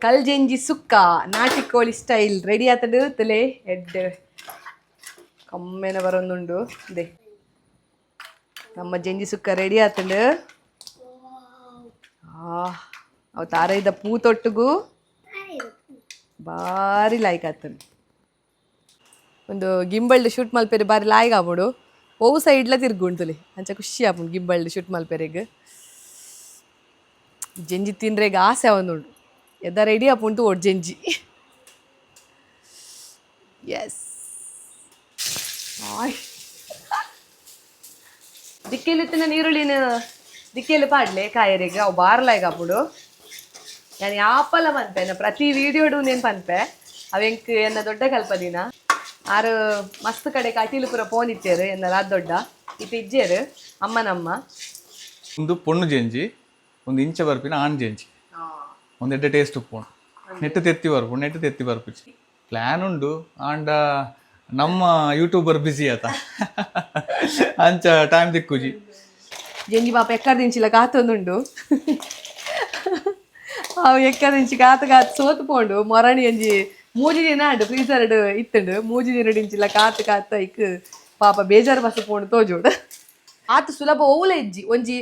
ಕಲ್ಜೆಂಜಿ ಸುಕ್ಕ ನಾಟಿ ಕೋಳಿ style ready ಆತಡು ತಲೆ ಎಡ್ ಕಮ್ಮೆನ ಬರೊಂದುಂಡು. ಇದೆ ನಮ್ಮ ಜೆಂಜಿ ಸುಕ್ಕ ರೆಡಿ ಆತಂಡು. ಆ ಅವು ತಾರೈದ ಪೂ ತೊಟ್ಟುಗು ಬಾರಿ ಲಾಯ್ಕ್ ಆತಂಡು. ಒಂದು ಗಿಂಬಳ್ಳಿ ಶೂಟ್ ಮಲ್ಪೆರೆ ಬಾರಿ ಲಾಯ್ಕ್ ಆಪುಂಡು. ಒವು ಸೈಡ್ಲ ತಿರ್ಗುಂಟುಲಿ, ಅಂಚ ಖುಷಿ ಆಪುಂಡು ಗಿಂಬಳ್ಳಿ ಶೂಟ್ ಮಲ್ಪೆರೆಗ್. ಜೆಂಜಿ ತಿನ್ರೆಗ್ ಆಸೆ ಆವೊಂದುಂಡು. ಎದ ರೆಡಿ ಆಪುಂಡು ಓಡ್ ಜೆಂಜಿ. ಎಸ್, ಆಯ್ ದಿಕ್ಕೆಲಿತ್ತಿನ ನೀರುಳ್ಳಿನ ದಿಕ್ಕೆಲು ಪಾಡ್ಲೆ ಕಾಯರೆಗ್, ಅವು ಬಾರ್ಲಾಯ್ಗ್ ಆಪುಂಡು. ಯಾನ್ ಯಾಪಲ ಪನ್ಪೆ, ಪ್ರತಿ ವೀಡಿಯೋಡು ನೇನು ಪನ್ಪೆ, ಅವೆಂಕ್ ಎನ್ನ ದೊಡ್ಡ ಕಲ್ಪದಿನ ಆರು ಮಸ್ತ್ ಕಡೆ ಕಟೀಲು ಪೂರ ಪೋನಿತ್ತೇರು. ಎನ್ನ ರಾತ್ ದೊಡ್ಡ ಇತ್ತೆ ಇಜ್ಜೇರು ಅಮ್ಮನಮ್ಮ. ಒಂದು ಪೊಣ್ಣು ಜೆಂಜಿ, ಒಂದು ಇಂಚ ಬರ್ಪಿನ ಆಣ್ ಜೆಂಜಿ. ಒಂದು ಎಡ್ಡೆ ಟೇಸ್ಟ್ ಉಪ್ಪುಂಡು. ನೆಟ್ಟು ತೆತ್ತಿ ಬರ್ಪು, ನೆಟ್ಟು ತೆತ್ತಿ ಬರ್ಪುಜಿ. ಪ್ಲ್ಯಾನ್ ಉಂಡು, ಆಂಡ ನಮ್ಮ ಯೂಟ್ಯೂಬರ್ ಬ್ಯುಸಿ ಆತ, ಅಂಚ ಟೈಮ್ ತಿಕ್ಕುಜಿ. ಜೆಂಜಿ ಪಾಪ ಎಕ್ಕರ್ದಿಂಚಿಲ ಕಾತೊಂದುಂಡು. ಅವು ಎಕ್ಕದಿಂಚಿ ಕಾತು ಕಾತು ಸೋತು ಪೋಂಡು. ಮೊರಣಿ ಒಂಜಿ ಮೂಜಿ ದಿನ ಆಂಡ್ ಫ್ರೀಸರ್ ಇತ್ತುಂಡು. 3 ದಿನ ಡಿಂಚಿಲ ಕಾತು ಕಾತು ಐಕ್ ಪಾಪ ಬೇಜಾರು ಬಸ್ ಪೋಂಡು ತೋಜೋಡು. ಆತು ಸುಲಭ ಓಲ ಇಜ್ಜಿ. ಒಂಜಿ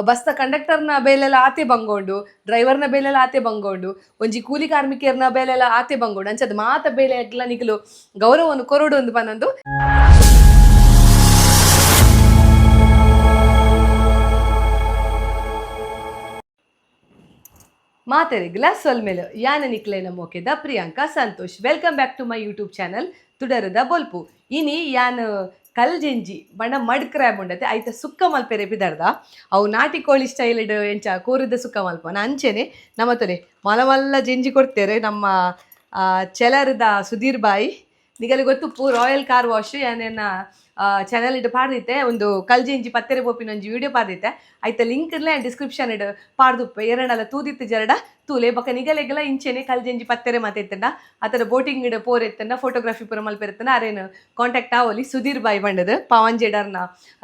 ಬಸ್ದ ಕಂಡಕ್ಟರ್ನ ಬೇಲೆಲ್ಲ ಆತೆ ಬಂಗೋಂಡು, ಡ್ರೈವರ್ನ ಬೇಲೆಲ್ಲ ಆತೆ ಬಂಗೋಂಡು, ಒಂಜಿ ಕೂಲಿ ಕಾರ್ಮಿಕರ್ನ ಬೇಲೆಲ್ಲ ಆತೆ ಬಂಗೋಂಡು. ಅಂಚದ ಮಾತ ಬೇಲೆ ಅಗ್ಲ ನಿಕಲು ಗೌರವವನ್ನು ಕೊರಡು ಒಂದು ಪನೊಂದು. ಮಾತೆರೆಗ್ಲ ಸೊಲ್ಮೆಲು. ಯಾನ ನಿಕ್ಲೇನ ಮೋಕೆದ Priyanka Santosh. Welcome back to my YouTube channel ತುಡರದ ಬೊಲ್ಪು. ಇನಿ ಯಾನ್ ಕಲ್ಜೆಂಜಿ ಬಣ್ಣ ಮಡ್ ಕ್ರ್ಯಾಬ್ ಉಂಡತೆ, ಐತ ಸುಕ್ಕ ಮಲ್ಪೆರೆ ಪಿದರ್ದ. ಅವು ನಾಟಿ ಕೋಳಿ ಸ್ಟೈಲ್ ಎಂಚ ಕೋರಿದ ಸುಕ್ಕ ಮಲ್ಪನ ಅಂಚೆನೆ ನಮ್ಮ ತೊಲೆ ಮಲ ಮಲ್ಲ ಜೆಂಜಿ ಕೊಡ್ತೇರೆ ನಮ್ಮ ಚೆಲರದ ಸುಧೀರ್ ಬಾಯಿ. ನಿಗಲಿ ಗೊತ್ತುಪ್ಪು ರಾಯಲ್ ಕಾರ್ ವಾಶ್. ಯಾನೇನ ಚಾನಲ್ ಇಟ್ಟು ಪಾಡ್ದಿತ್ತೆ, ಒಂದು ಕಲ್ಜೆಂಜಿ ಪತ್ತೆರೆ ಪೋಪಿನ ಒಂಜಿ ವಿಡಿಯೋ ಪಾಡ್ದಿತ್ತೆ. ಐತ ಲಿಂಕ್ ಇರ್ಲೆ ಡಿಸ್ಕ್ರಿಪ್ಷನ್ ಇಡು ಪಾಡ್ದುಪ್ಪೆ. ಎರಡಲ್ಲ ತೂದಿತ್ತು ಜರಡ ತೂಲೆ. ಬೊಕ ನಿಗಲೆಗೆಲ್ಲ ಇಂಚೆನೆ ಕಲ್ಜೆಂಜಿ ಪತ್ತೆರೆ ಮಾತೆತ್ತಂಡ ಆತರ ಬೋಟಿಂಗ್ ಇಡ ಪೋರ್ ಎತ್ತಂಡ ಫೋಟೋಗ್ರಫಿ ಪೂರ ಮಲ್ಪೆರ್ತಂಡ ಅರೇನು ಕಾಂಟ್ಯಾಕ್ಟ್ ಆವೊಲಿ. ಸುಧೀರ್ ಬಾಯ್ ಬಂಡದು ಪವನ್ ಜೇಡರ್ನ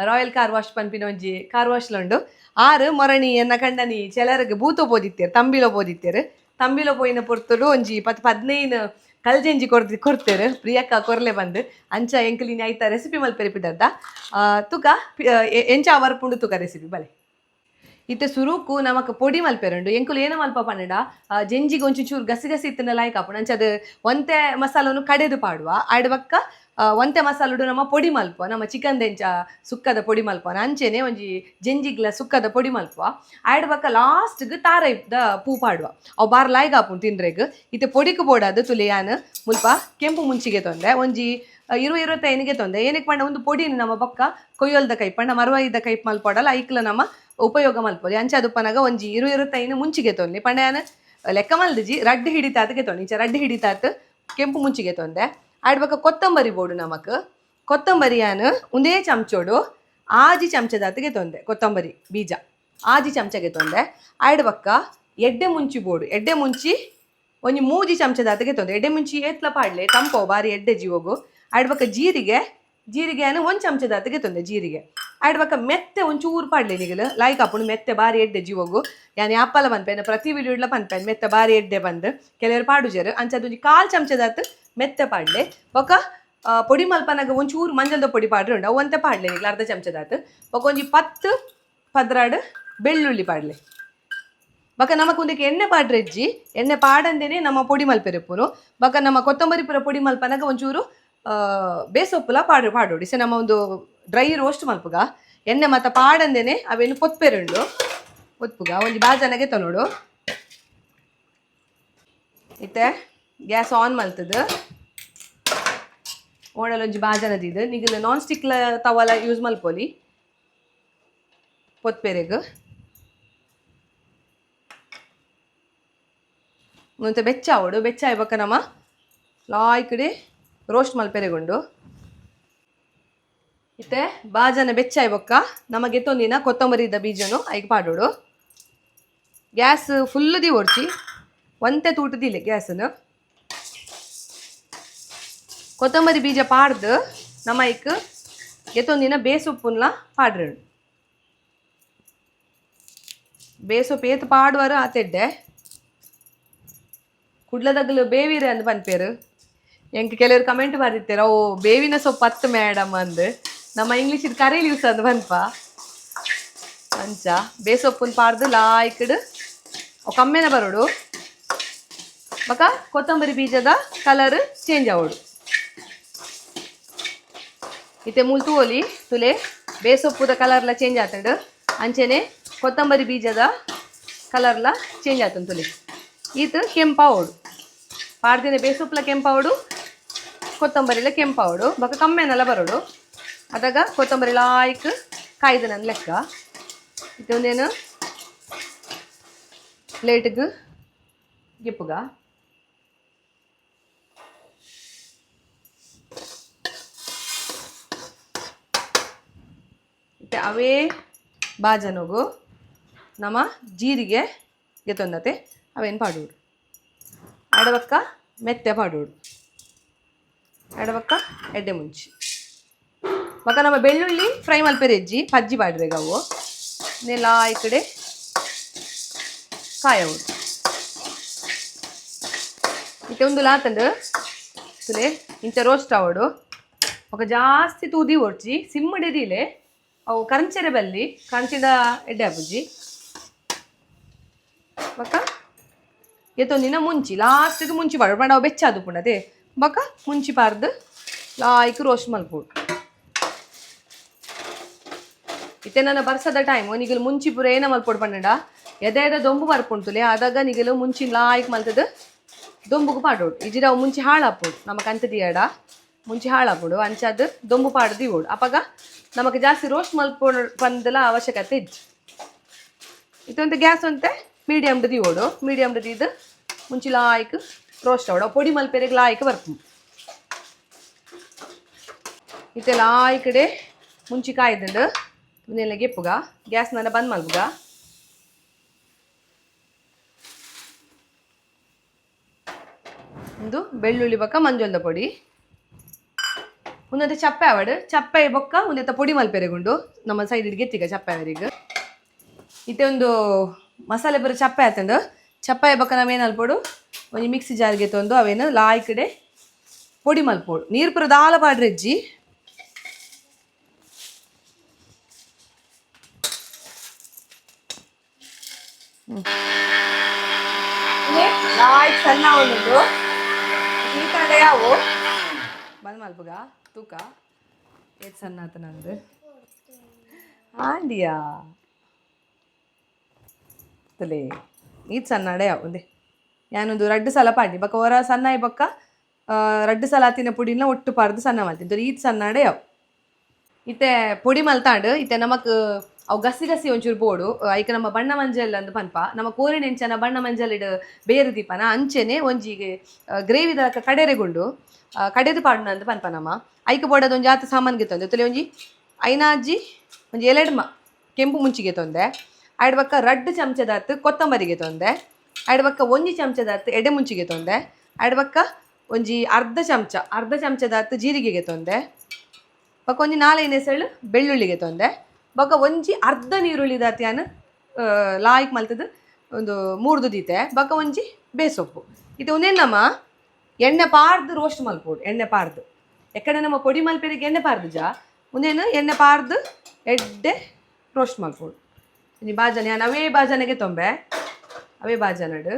ರಾಯಲ್ ಕಾರ್ ವಾಶ್ ಪನ್ಪಿನ ಒಂಜಿ ಕಾರ್ ವಾಶ್ ಲುಂಡು. ಆರು ಮೊರಣಿ ಎನ್ನ ಕಂಡನಿ ಚೆಲರ್ಗ್ ಬೂತೋ ಪೋದಿತ್ತೇರು, ತಂಬಿಲೋ ಪೋದಿತ್ತೇರು. ತಂಬಿಲೋ ಪೋಯಿನ ಪೊರ್ತುಡು ಒಂಜಿ 10 15 ಕಲ್ಜೆಂಜಿ ಕೊರ್ದು ಕೊಡ್ತೇರು, ಪ್ರಿಯಕ್ಕ ಕೊರ್ಲೆ ಬಂದು. ಅಂಚ ಎಂಕಲಿನಿ ಐತ ರೆಸಿಪಿ ಮಲ್ಪೆರೆ ಪಿದರ್ದ. ತುಕ ಎಂಚ ವರ್ಪುಂಡು ತುಕ ರೆಸಿಪಿ ಬಲೆ. ಇತ್ತೆ ಸುರುಕು ನಮಕ್ ಪೊಡಿ ಮಲ್ಪೆರುಂಡು. ಎಂಕುಲು ಏನ ಮಲ್ಪ ಪಂಡ, ಜೆಂಜಿಗೆ ಒಂಚೂರು ಚೂರು ಗಸಿ ಗಸಿ ಇತ್ತಿನ ಲಾಯ್ಕ್ ಆಪುಂಡು. ಅಂಚ ಅದು ಒಂತೆ ಮಸಾಲನು ಕಡೆದು ಪಾಡುವ. ಆಯ್ಡ್ ಬಕ್ಕ ಒಂತೆ ಮಸಾಲುಡು ನಮ್ಮ ಪೊಡಿ ಮಲ್ಪ. ನಮ್ಮ ಚಿಕನ್ ದೆಂಚ ಸುಕ್ಕದ ಪೊಡಿ ಮಲ್ಪನ ಅಂಚೆನೆ ಒಂಜಿ ಜೆಂಜಿಗ್ಲ ಸುಕ್ಕದ ಪೊಡಿ ಮಲ್ಪುವ. ಆಯ್ಡ್ ಬಕ್ಕ ಲಾಸ್ಟ್ಗೆ ತಾರೈದ ಪೂ ಪಾಡುವ. ಅವು ಬಾರ್ ಲಾಯ್ಕ್ ಆಪುಂಡು ತಿಂದ್ರೆಗ್. ಇತ್ತೆ ಪೊಡಿಕ್ ಬೋಡಾದ್ ತುಲೆ ಯಾನ್ ಮುಲ್ಪ ಕೆಂಪು ಮುಂಚಿಗೆ ತೊಂದೆ, ಒಂಜಿ 20 25ಗೆ ತೊಂದೆ. ಏನಕ್ಕೆ ಪಂಡ ಒಂದು ಪೊಡಿನ ನಮ್ಮ ಬೊಕ್ಕ ಕೊಯ್ಯೊಲ್ದ ಕೈ ಪಂಡ ಮರವಾಯಿದ ಕೈಪ್ ಮಲ್ಪಡಲ, ಐಕ್ಲ ನಮ್ಮ ಉಪಯೋಗ ಮಲ್ಪೊಲಿ. ಅಂಚ ಅದು ಒಂಜಿ 20 25 ಮುಂಚಿಗೆ ತೊಂದೆ. ಪಂಡ ಯಾನ್ ಲೆಕ್ಕ ಮಲ್ದಿಜಿ, ರಡ್ಡ್ ಹಿಡಿತಾತ್ಗೆ ತೊಂದೆ. ಇಂಚ ರಡ್ಡ್ ಹಿಡಿತಾತ್ ಕೆಂಪು ಮುಂಚಿಗೆ ತೊಂದೆ. ಆಯ್ಡ್ ಬೊಕ್ಕ ಕೊತ್ತಂಬರಿ ಬೋಡು ನಮಕ್. ಕೊತ್ತಂಬರಿ ಯಾನ್ ಒಂದೇ ಚಮಚೋಡು 6 ಚಮಚದಾತ್ಗೆ ತೊಂದೆ. ಕೊತ್ತಂಬರಿ ಬೀಜ 6 ಚಮಚಗೆ ತೊಂದೆ. ಆಯ್ಡ್ ಬೊಕ್ಕ ಎಡ್ಡೆ ಮುಂಚಿ ಬೋಡು. ಎಡ್ಡೆ ಮುಂಚಿ ಒಂಜಿ 3 ಚಮಚದಾತ್ಗೆ ತೊಂದೆ. ಎಡ್ಡೆ ಮುಂಚಿ ಏತ್ಲ ಪಾಡ್ಲೆ, ತಂಪೋ ಬಾರಿ ಎಡ್ಡೆ ಜೀವಗು. ಆಯ್ಡ್ ಬೊಕ್ಕ ಜೀರಿಗೆ. ಜೀರಿಗೆ 1 ಚಮಚದಾತ್ಗೆ ತೊಂದೆ ಜೀರಿಗೆ. ಆಯ್ಡ್ ಬೊಕ್ಕ ಮೆತ್ತೆ ಒಂಚೂರು ಪಾಡ್ಲೆ ನಿಗಲು, ಲಾಯ್ಕ್ ಆಪುಂಡು. ಮೆತ್ತೆ ಬಾರಿ ಎಡ್ಡೆ ಜೀವಗು. ಯಾನ್ ಯಾಪಲ ಪನ್ಪೆ, ಪ್ರತಿ ವಿಡಿಯೋಡ್ಲ ಪನ್ಪೆ, ಮೆತ್ತೆ ಬಾರಿ ಎಡ್ಡೆ ಬಂದು. ಕೆಲವರು ಪಾಡುಜರು. ಅಂಚದ ಒಂಜಿ ಕಾಲ್ ಚಮಚದಾತ್ ಮೆತ್ತೆ ಪಾಡ್ಲೆ. ಬೊಕ್ಕ ಪೊಡಿ ಮಲ್ಪನಾಗ ಒಂಚೂರು ಮಂಜಲ್ದ ಪೊಡಿ ಪಾಡ್ರೆ ಉಂಡು, ಅವು ಒಂತೆ ಪಾಡ್ಲೆ ನಿಗ್ಲು, ಅರ್ಧ ಚಮಚದಾತ್. ಬೊಕ್ಕ ಒಂಜಿ 10 12 ಬೆಳ್ಳುಳ್ಳಿ ಪಾಡ್ಲೆ. ಬೊಕ್ಕ ನಮಕ್ ಒಂದಕ್ಕೆ ಎಣ್ಣೆ ಪಾಡ್ರೆ ಇಜ್ಜಿ. ಎಣ್ಣೆ ಪಾಡಂದೇನೆ ನಮ್ಮ ಪೊಡಿ ಮಲ್ಪೆರೆಪ್ಪುನು. ಬೊಕ್ಕ ನಮ್ಮ ಕೊತ್ತಂಬರಿ ಪೂರ ಪೊಡಿ ಮಲ್ಪನಾಗ ಒಂಚೂರು ಬೇಸೊಪ್ಪುಲ ಪಾಡು ಪಾಡೋಡಿ. ಸೊ ನಮ್ಮ ಒಂದು ಡ್ರೈ ರೋಸ್ಟ್ ಮಲ್ಪುಗ. ಎಣ್ಣೆ ಮತ್ತ ಪಾಡಂದೇನೆ ಅವೇನು ಪೊತ್ಪೆರುಂಡು. ಪೊತ್ಪುಗ ಒಂಜಿ ಬಾಜನಗೆ ತನೋಡು. ಇತ್ತೆ ಗ್ಯಾಸ್ ಆನ್ ಮಲ್ತದ ಓಡಲ್ ಒಂಜಿ ಬಾಜನದಿದ್ದು. ನಿಗಲ್ ನಾನ್ ಸ್ಟಿಕ್ ತವಲ ಯೂಸ್ ಮಲ್ಪೊಲಿ ಪೊತ್ಪೆರೆಗ್. ಮತ್ತೆ ಬೆಚ್ಚ ಆವಡು. ಬೆಚ್ಚ ಆಯ್ಬಕ್ಕ ನಮ್ಮ ಲಾಯ್ಕಡೆ ರೋಸ್ಟ್ ಮಲ್ಪೆರೆಗುಂಡು. ಇತ್ತೆ ಬಾಜನ ಬೆಚ್ಚ ಆಯ್ಬೊಕ್ಕ ನಮಗೆ ತೊಂದಿನ ಕೊತ್ತಂಬರಿದ ಬೀಜನು ಐಕ್ ಪಾಡೋಡು. ಗ್ಯಾಸ್ ಫುಲ್ the ಓಡ್ಚಿ, ಒಂತೆ ತೂಟದಿಲ್ಲ ಗ್ಯಾಸನ್ನು. ಕೊತ್ತಂಬರಿ ಬೀಜ ಪಾಡ್ದು ನಮ್ಮ ಐಕ್ ಎತ್ತೊಂದಿನ ಬೇಸೊಪ್ಪುನ್ಲ ಪಾಡ್ರೆ. ಬೇಸೊಪ್ಪು ಏತ್ ಪಾಡುವಾರು ಆತೆಡ್ಡೆ. ಕುಡ್ಲದಗ್ಲು ಬೇವಿರೆ ಅಂದ್ ಪನ್ಪೇರು. ಎಂಕ್ ಕೆಲವರು ಕಮೆಂಟ್ ಮಾಡಿರ್ತಾರೆ, ಓ ಬೇವಿನ ಸೊಪ್ಪು ಅತ್ತು ಮೇಡಮ್ ಅಂದ್. ನಮ್ಮ ಇಂಗ್ಲೀಷ್ ಕರಿ ಲೀವ್ಸ್ ಅಂದ್ ಪನ್ಪ. ಅಂಚ ಬೇಸೊಪ್ಪುನ್ ಪಾಡ್ದು ಲಾಯ್ಕ್ಡ್ ಕಮ್ಮೆನ ಬರೋಡು. ಬೊಕ ಕೊತ್ತಂಬರಿ ಬೀಜದ ಕಲರ್ ಚೇಂಜ್ ಆವೊಡು. ಇತ್ತೆ ಮೂಲು ತೂವೊಲಿ ತುಲೆ ಬೇಸೊಪ್ಪುದ ಕಲರ್ಲ ಚೇಂಜ್ ಆತುಂಡು. ಅಂಚೆನೆ ಕೊತ್ತಂಬರಿ ಬೀಜದ ಕಲರ್ಲ ಚೇಂಜ್ ಆತುಂಡು ತುಲೆ. ಈತ್ ಕೆಂಪಾವೊಡು. ಪಾಡ್ದಿನ ಬೇಸೊಪ್ಪುಲ ಕೆಂಪಾವೊಡು, ಕೊತ್ತಂಬರಿಲ ಕೆಂಪಾವೊಡು. ಬೊಕ ಕಮ್ಮೆನಲ ಬರೋಡು. ಅದಾಗ ಕೊತ್ತಂಬರಿ ಲಾಯ್ಕ್ ಕಾಯ್ದನನ್ ಲೆಕ್ಕ. ಇತ್ತೆ ಒಂದೇನು ಪ್ಲೇಟ್ಗ್ ಗಿಪ್ಪುಗ. ಇತ್ತೆ ಅವೇ ಬಾಜನೊಗು ನಮ ಜೀರಿಗೆ ಗೆತೊಂದತೆ ಅವೇನು ಪಾಡೋಡು. ಎಡಬಕ್ಕ ಮೆತ್ತೆ ಪಾಡೋಡು. ಎಡಬಕ್ಕ ಎಡ್ಡೆ ಮುಂಚಿ. ಬೊಕ ನಮ್ಮ ಬೆಳ್ಳುಳ್ಳಿ ಫ್ರೈ ಮಲ್ಪೆರೆಜ್ಜಿ ಪಜ್ಜಿ ಪಾಡ್ರೆಗ್ ಅವು ನೆಲ ಈ ಕಡೆ ಕಾಯವು. ಇತ್ತೆ ಒಂದು ಲಾತಂಡು ತುಲೆ ಇಂಚ ರೋಸ್ಟ್ ಆವೊಡು. ಬೊಕ ಜಾಸ್ತಿ ತೂದಿ ಒಡ್ಚಿ ಸಿಮ್ಮಡಿದೀಲೆ ಅವು ಕರಂಚೆರೆ ಬಲ್ಲಿ ಕಂಚಿದ ಎಡ್ಡೆ ಆಪುಜಿ. ಬೊಕ ಎತ್ತೊಂದಿನ ಮುಂಚಿ ಲಾಸ್ಟಿಗೆ ಮುಂಚಿ ಪಾಡೋಡು. ಪಂಡ ಅವು ಬೆಚ್ಚಾದು ಪುಂಡತೆ. ಬೊಕ ಮುಂಚಿ ಪಾರ್ದು ಲಾಯ್ಕ್ ರೋಸ್ಟ್ ಮಲ್ಪೊಡು. ಇತ್ತೆ ನನ್ನ ಬರ್ಸದ ಟೈಮ್ ನಿಗಲು ಮುಂಚಿ ಪೂರ ಏನ ಮಲ್ಪೊಡು ಪಂಡ ಎದೆ ಎದೆ ದೊಂಬು ಬರ್ಪುಂಟುಲೆ. ಆದಾಗ ನಿಗಲು ಮುಂಚಿ ಲಾಯ್ಕ್ ಮಲ್ತದ ದೊಂಬುಗು ಪಾಡೋಡು. ಇಜಿಡ ಅವು ಮುಂಚಿ ಹಾಳಾಪೋಡು. ನಮಕ್ ಅಂತ ದಿಯಡ ಮುಂಚಿ ಹಾಳಾಪೋಡು. ಅಂಚಾದ್ ದೊಂಬು ಪಾಡ್ದು ದಿವೋಡು. ಅಪಗ ನಮಕ್ ಜಾಸ್ತಿ ರೋಸ್ಟ್ ಮಲ್ಪೊಡು ಪಂದಲ ಅವಶ್ಯಕತೆ ಇಜ್ಜಿ. ಇತ್ತೊಂತೆ ಗ್ಯಾಸ್ ಒಂತೆ ಮೀಡಿಯಮ್ ದಿವೋಡು. ಮೀಡಿಯಮ್ ದೀದ್ ಮುಂಚಿ ಲಾಯ್ಕ್ ರೋಸ್ಟ್ ಆವೊಡು. ಅವು ಪೊಡಿ ಮಲ್ಪೆರೆಗ್ ಲಾಯ್ಕ್ ಬರ್ಪುಂಡು. ಇತ್ತೆ ಲಾಯ್ಕಡೆ ಮುಂಚಿ ಕಾಯ್ದುಂಡು. ಉಂದೆಲ್ಲ ಗೆಪ್ಪುಗ. ಗ್ಯಾಸ್ ನನ್ನ ಬಂದ್ ಮಲ್ಪುಗ. ಉಂದು ಬೆಳ್ಳುಳ್ಳಿ ಬೊಕ್ಕ ಮಂಜೊಲ್ದ ಪೊಡಿ. ಉಂದೊಂತೆ ಚಪ್ಪೆ ಆವಡ್. ಚಪ್ಪೆ ಬೊಕ್ಕ ಉಂದೆತ ಪೊಡಿ ಮಲ್ಪೆರೆಗುಂಡು. ನಮ್ಮ ಸೈಡ್ ಗೆತ್ತಿಗ ಚಪ್ಪೆ ಅವರಿಗೆ. ಇತ್ತೆ ಒಂದು ಮಸಾಲೆ ಪೂರ ಚಪ್ಪೆ ಆತುಂಡು. ಚಪ್ಪೆ ಬೊಕ್ಕ ನಮ್ಮ ಏನು ಮಲ್ಪೊಡು, ಒಂಜಿ ಮಿಕ್ಸಿ ಜಾರ್ಗೆ ಗೆತ್ತೊಂದು ಅವೇನು ಲಾಯ್ಕಡೆ ಪೊಡಿ ಮಲ್ಪೊಡು. ನೀರು ಪೂರ ದಾಲ ಪಾಡ್ರೆಜ್ಜಿ. ಲಾಯ್ಕ್ ಸಣ್ಣ ಉಂಡು ಈ ಕಡೆ ಯಾವು ಬಂದ್ ಮಲ್ಪುಗ. ತೂಕ ಏತ್ ಸಣ್ಣ ಆತ ನಂದು ಆಂಡಿಯಾ ತಲೆ. ಈತ್ ಸಣ್ಣ ಅಡೆ ಒಂದೇ ಯಾನೊಂದು ರಡ್ಡು ಸಲ ಪಾಡಿ. ಬೊಕ ಒರ ಸಣ್ಣ ಆಯಿ ಬೊಕ್ಕ ರಡ್ಡು ಸಲ ಆತಿನ ಪುಡಿನ ಒಟ್ಟು ಪಾರ್ದು ಸಣ್ಣ ಮಲ್ತೀನಿ. ಈತ್ ಸಣ್ಣ ಅಡೆ ಯಾವು. ಇತ್ತೆ ಪೊಡಿ ಮಲ್ತಾಂಡ್. ಇತ್ತೆ ನಮಕ್ ಅವು ಗಸಿ ಗಸಿ ಒಂಚೂರು ಬೋಡು. ಐಕ್ ನಮ್ಮ ಬಣ್ಣ ಮಂಜಲ್ ಅಂದ್ ಪನ್ಪ. ನಮ್ಮ ಕೋರಿನ ಎಂಚನ ಬಣ್ಣ ಮಂಜಲಿಡ್ ಬೇರು ದೀಪನ ಅಂಚೆನೆ ಒಂಜಿ ಗ್ರೇವಿದ ಕಡೆರೆಗುಂಡು ಕಡೆದು ಪಾಡುನ ಅಂದ್ ಪನ್ಪ ನಮ್ಮ. ಐಕ್ ಬೋಡದ ಒಂಜಿ ಆತ್ ಸಾಮಾನು ಗೆತ್ತೊಂದೆ ತುಲೆ. ಒಂಜಿ ಐನಾಜಿ ಒಂಜಿ ಎಲೆಡ್ಮ ಕೆಂಪು ಮುಂಚಿಗೆ ತೊಂದೆ. ಆಯ್ಡ್ ಬೊಕ್ಕ ರಡ್ಡ್ ಚಮಚದಾತ್ ಕೊತ್ತಂಬರಿಗೆ ತೊಂದೆ. ಆಯ್ಡ್ ಬೊಕ್ಕ ಒಂಜಿ ಚಮಚದಾತ್ ಎಡೆ ಮುಂಚಿಗೆ ತೊಂದೆ. ಆಯ್ಡ್ ಬೊಕ್ಕ ಒಂಜಿ ಅರ್ಧ ಚಮಚ ಅರ್ಧ ಚಮಚದಾತ್ ಜೀರಿಗೆಗೆ ತೊಂದೆ. ಬೊಕ್ಕ ಒಂಜಿ ನಾಲೈದು ಎಸಳು ಬೆಳ್ಳುಳ್ಳಿಗೆ ತೊಂದೆ. ಬೊಕ್ಕ ಒಂಜಿ ಅರ್ಧ ನೀರುಳ್ಳಿ ದಾತ್ಯಾನ್ ಲಾಯ್ಕ್ ಮಲ್ತದ ಒಂದು ಮೂರ್ದು ದೀತೆ. ಬೊಕ್ಕ ಒಂಜಿ ಬೇಸೊಪ್ಪು. ಇದು ಒಂದೇನು ನಮ್ಮ ಎಣ್ಣೆ ಪಾರ್ದು ರೋಸ್ಟ್ ಮಲ್ಪೊಡು. ಎಣ್ಣೆ ಪಾರ್ದು ಎಕ್ಕಡೆ ನಮ್ಮ ಪೊಡಿ ಮಲ್ಪೆರಿಗೆ ಎಣ್ಣೆ ಪಾರ್ದು ಜಾ. ಒಂದೇನು ಎಣ್ಣೆ ಪಾರ್ದು ಎಡ್ಡೆ ರೋಸ್ಟ್ ಮಲ್ಪೊಡು. ಒಂಜಿ ಬಾಜನೆ ಯಾನ್ ಅವೇ ಬಾಜನೆಗೆ ತೊಂಬೆ. ಅವೇ ಬಾಜನಡ್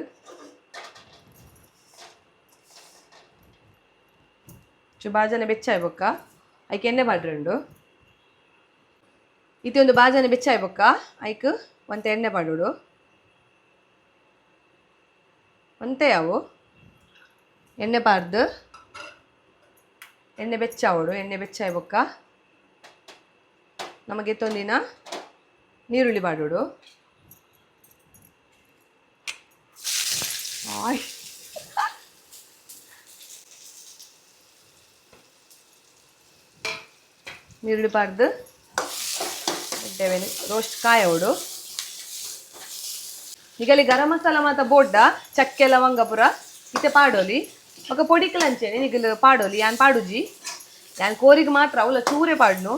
ಚು ಬಾಜನೆ ಬೆಚ್ಚಾಯ್ ಬೊಕ್ಕ ಐಕ್ ಎಣ್ಣೆ ಪಾಡ್ರುಂಡು. ಇತ್ತೆ ಒಂದು ಬಾಜನೆ ಬೆಚ್ಚಾಯ್ ಬೊಕ್ಕ ಐಕ್ ಒಂತೆ ಎಣ್ಣೆ ಪಾಡೋಡು. ಒಂತೆ ಅವು ಎಣ್ಣೆ ಪಾರ್ದು ಎಣ್ಣೆ ಬೆಚ್ಚಾವೊಡು. ಎಣ್ಣೆ ಬೆಚ್ಚಾಯ್ ಬೊಕ್ಕ ನಮಗೆ ತೊಂದಿನ ನೀರುಳ್ಳಿ ಪಾಡೋಡು. ಆಯ್ ನೀರುಳ್ಳಿ ಪಾಡ್ದು ರೋಸ್ಟ್ ಕಾಯೋಡು. ನಿಗಲಿ ಗರಂ ಮಸಾಲ ಮಾತ ಬೋಡ್ಡ ಚಕ್ಕೆ ಲವಂಗ ಪೂರ ಇತ್ತೆ ಪಾಡೋಲಿ. ಬೊಕ ಪೊಡಿಕ್ಲ ಅಂಚೆನೆ ನಿಗಲು ಪಾಡೋಲಿ. ಯಾನ್ ಪಾಡುಜಿ. ಯಾನ್ ಕೋರಿಗೆ ಮಾತ್ರ ಅವಲ ಚೂರೆ ಪಾಡ್ನು.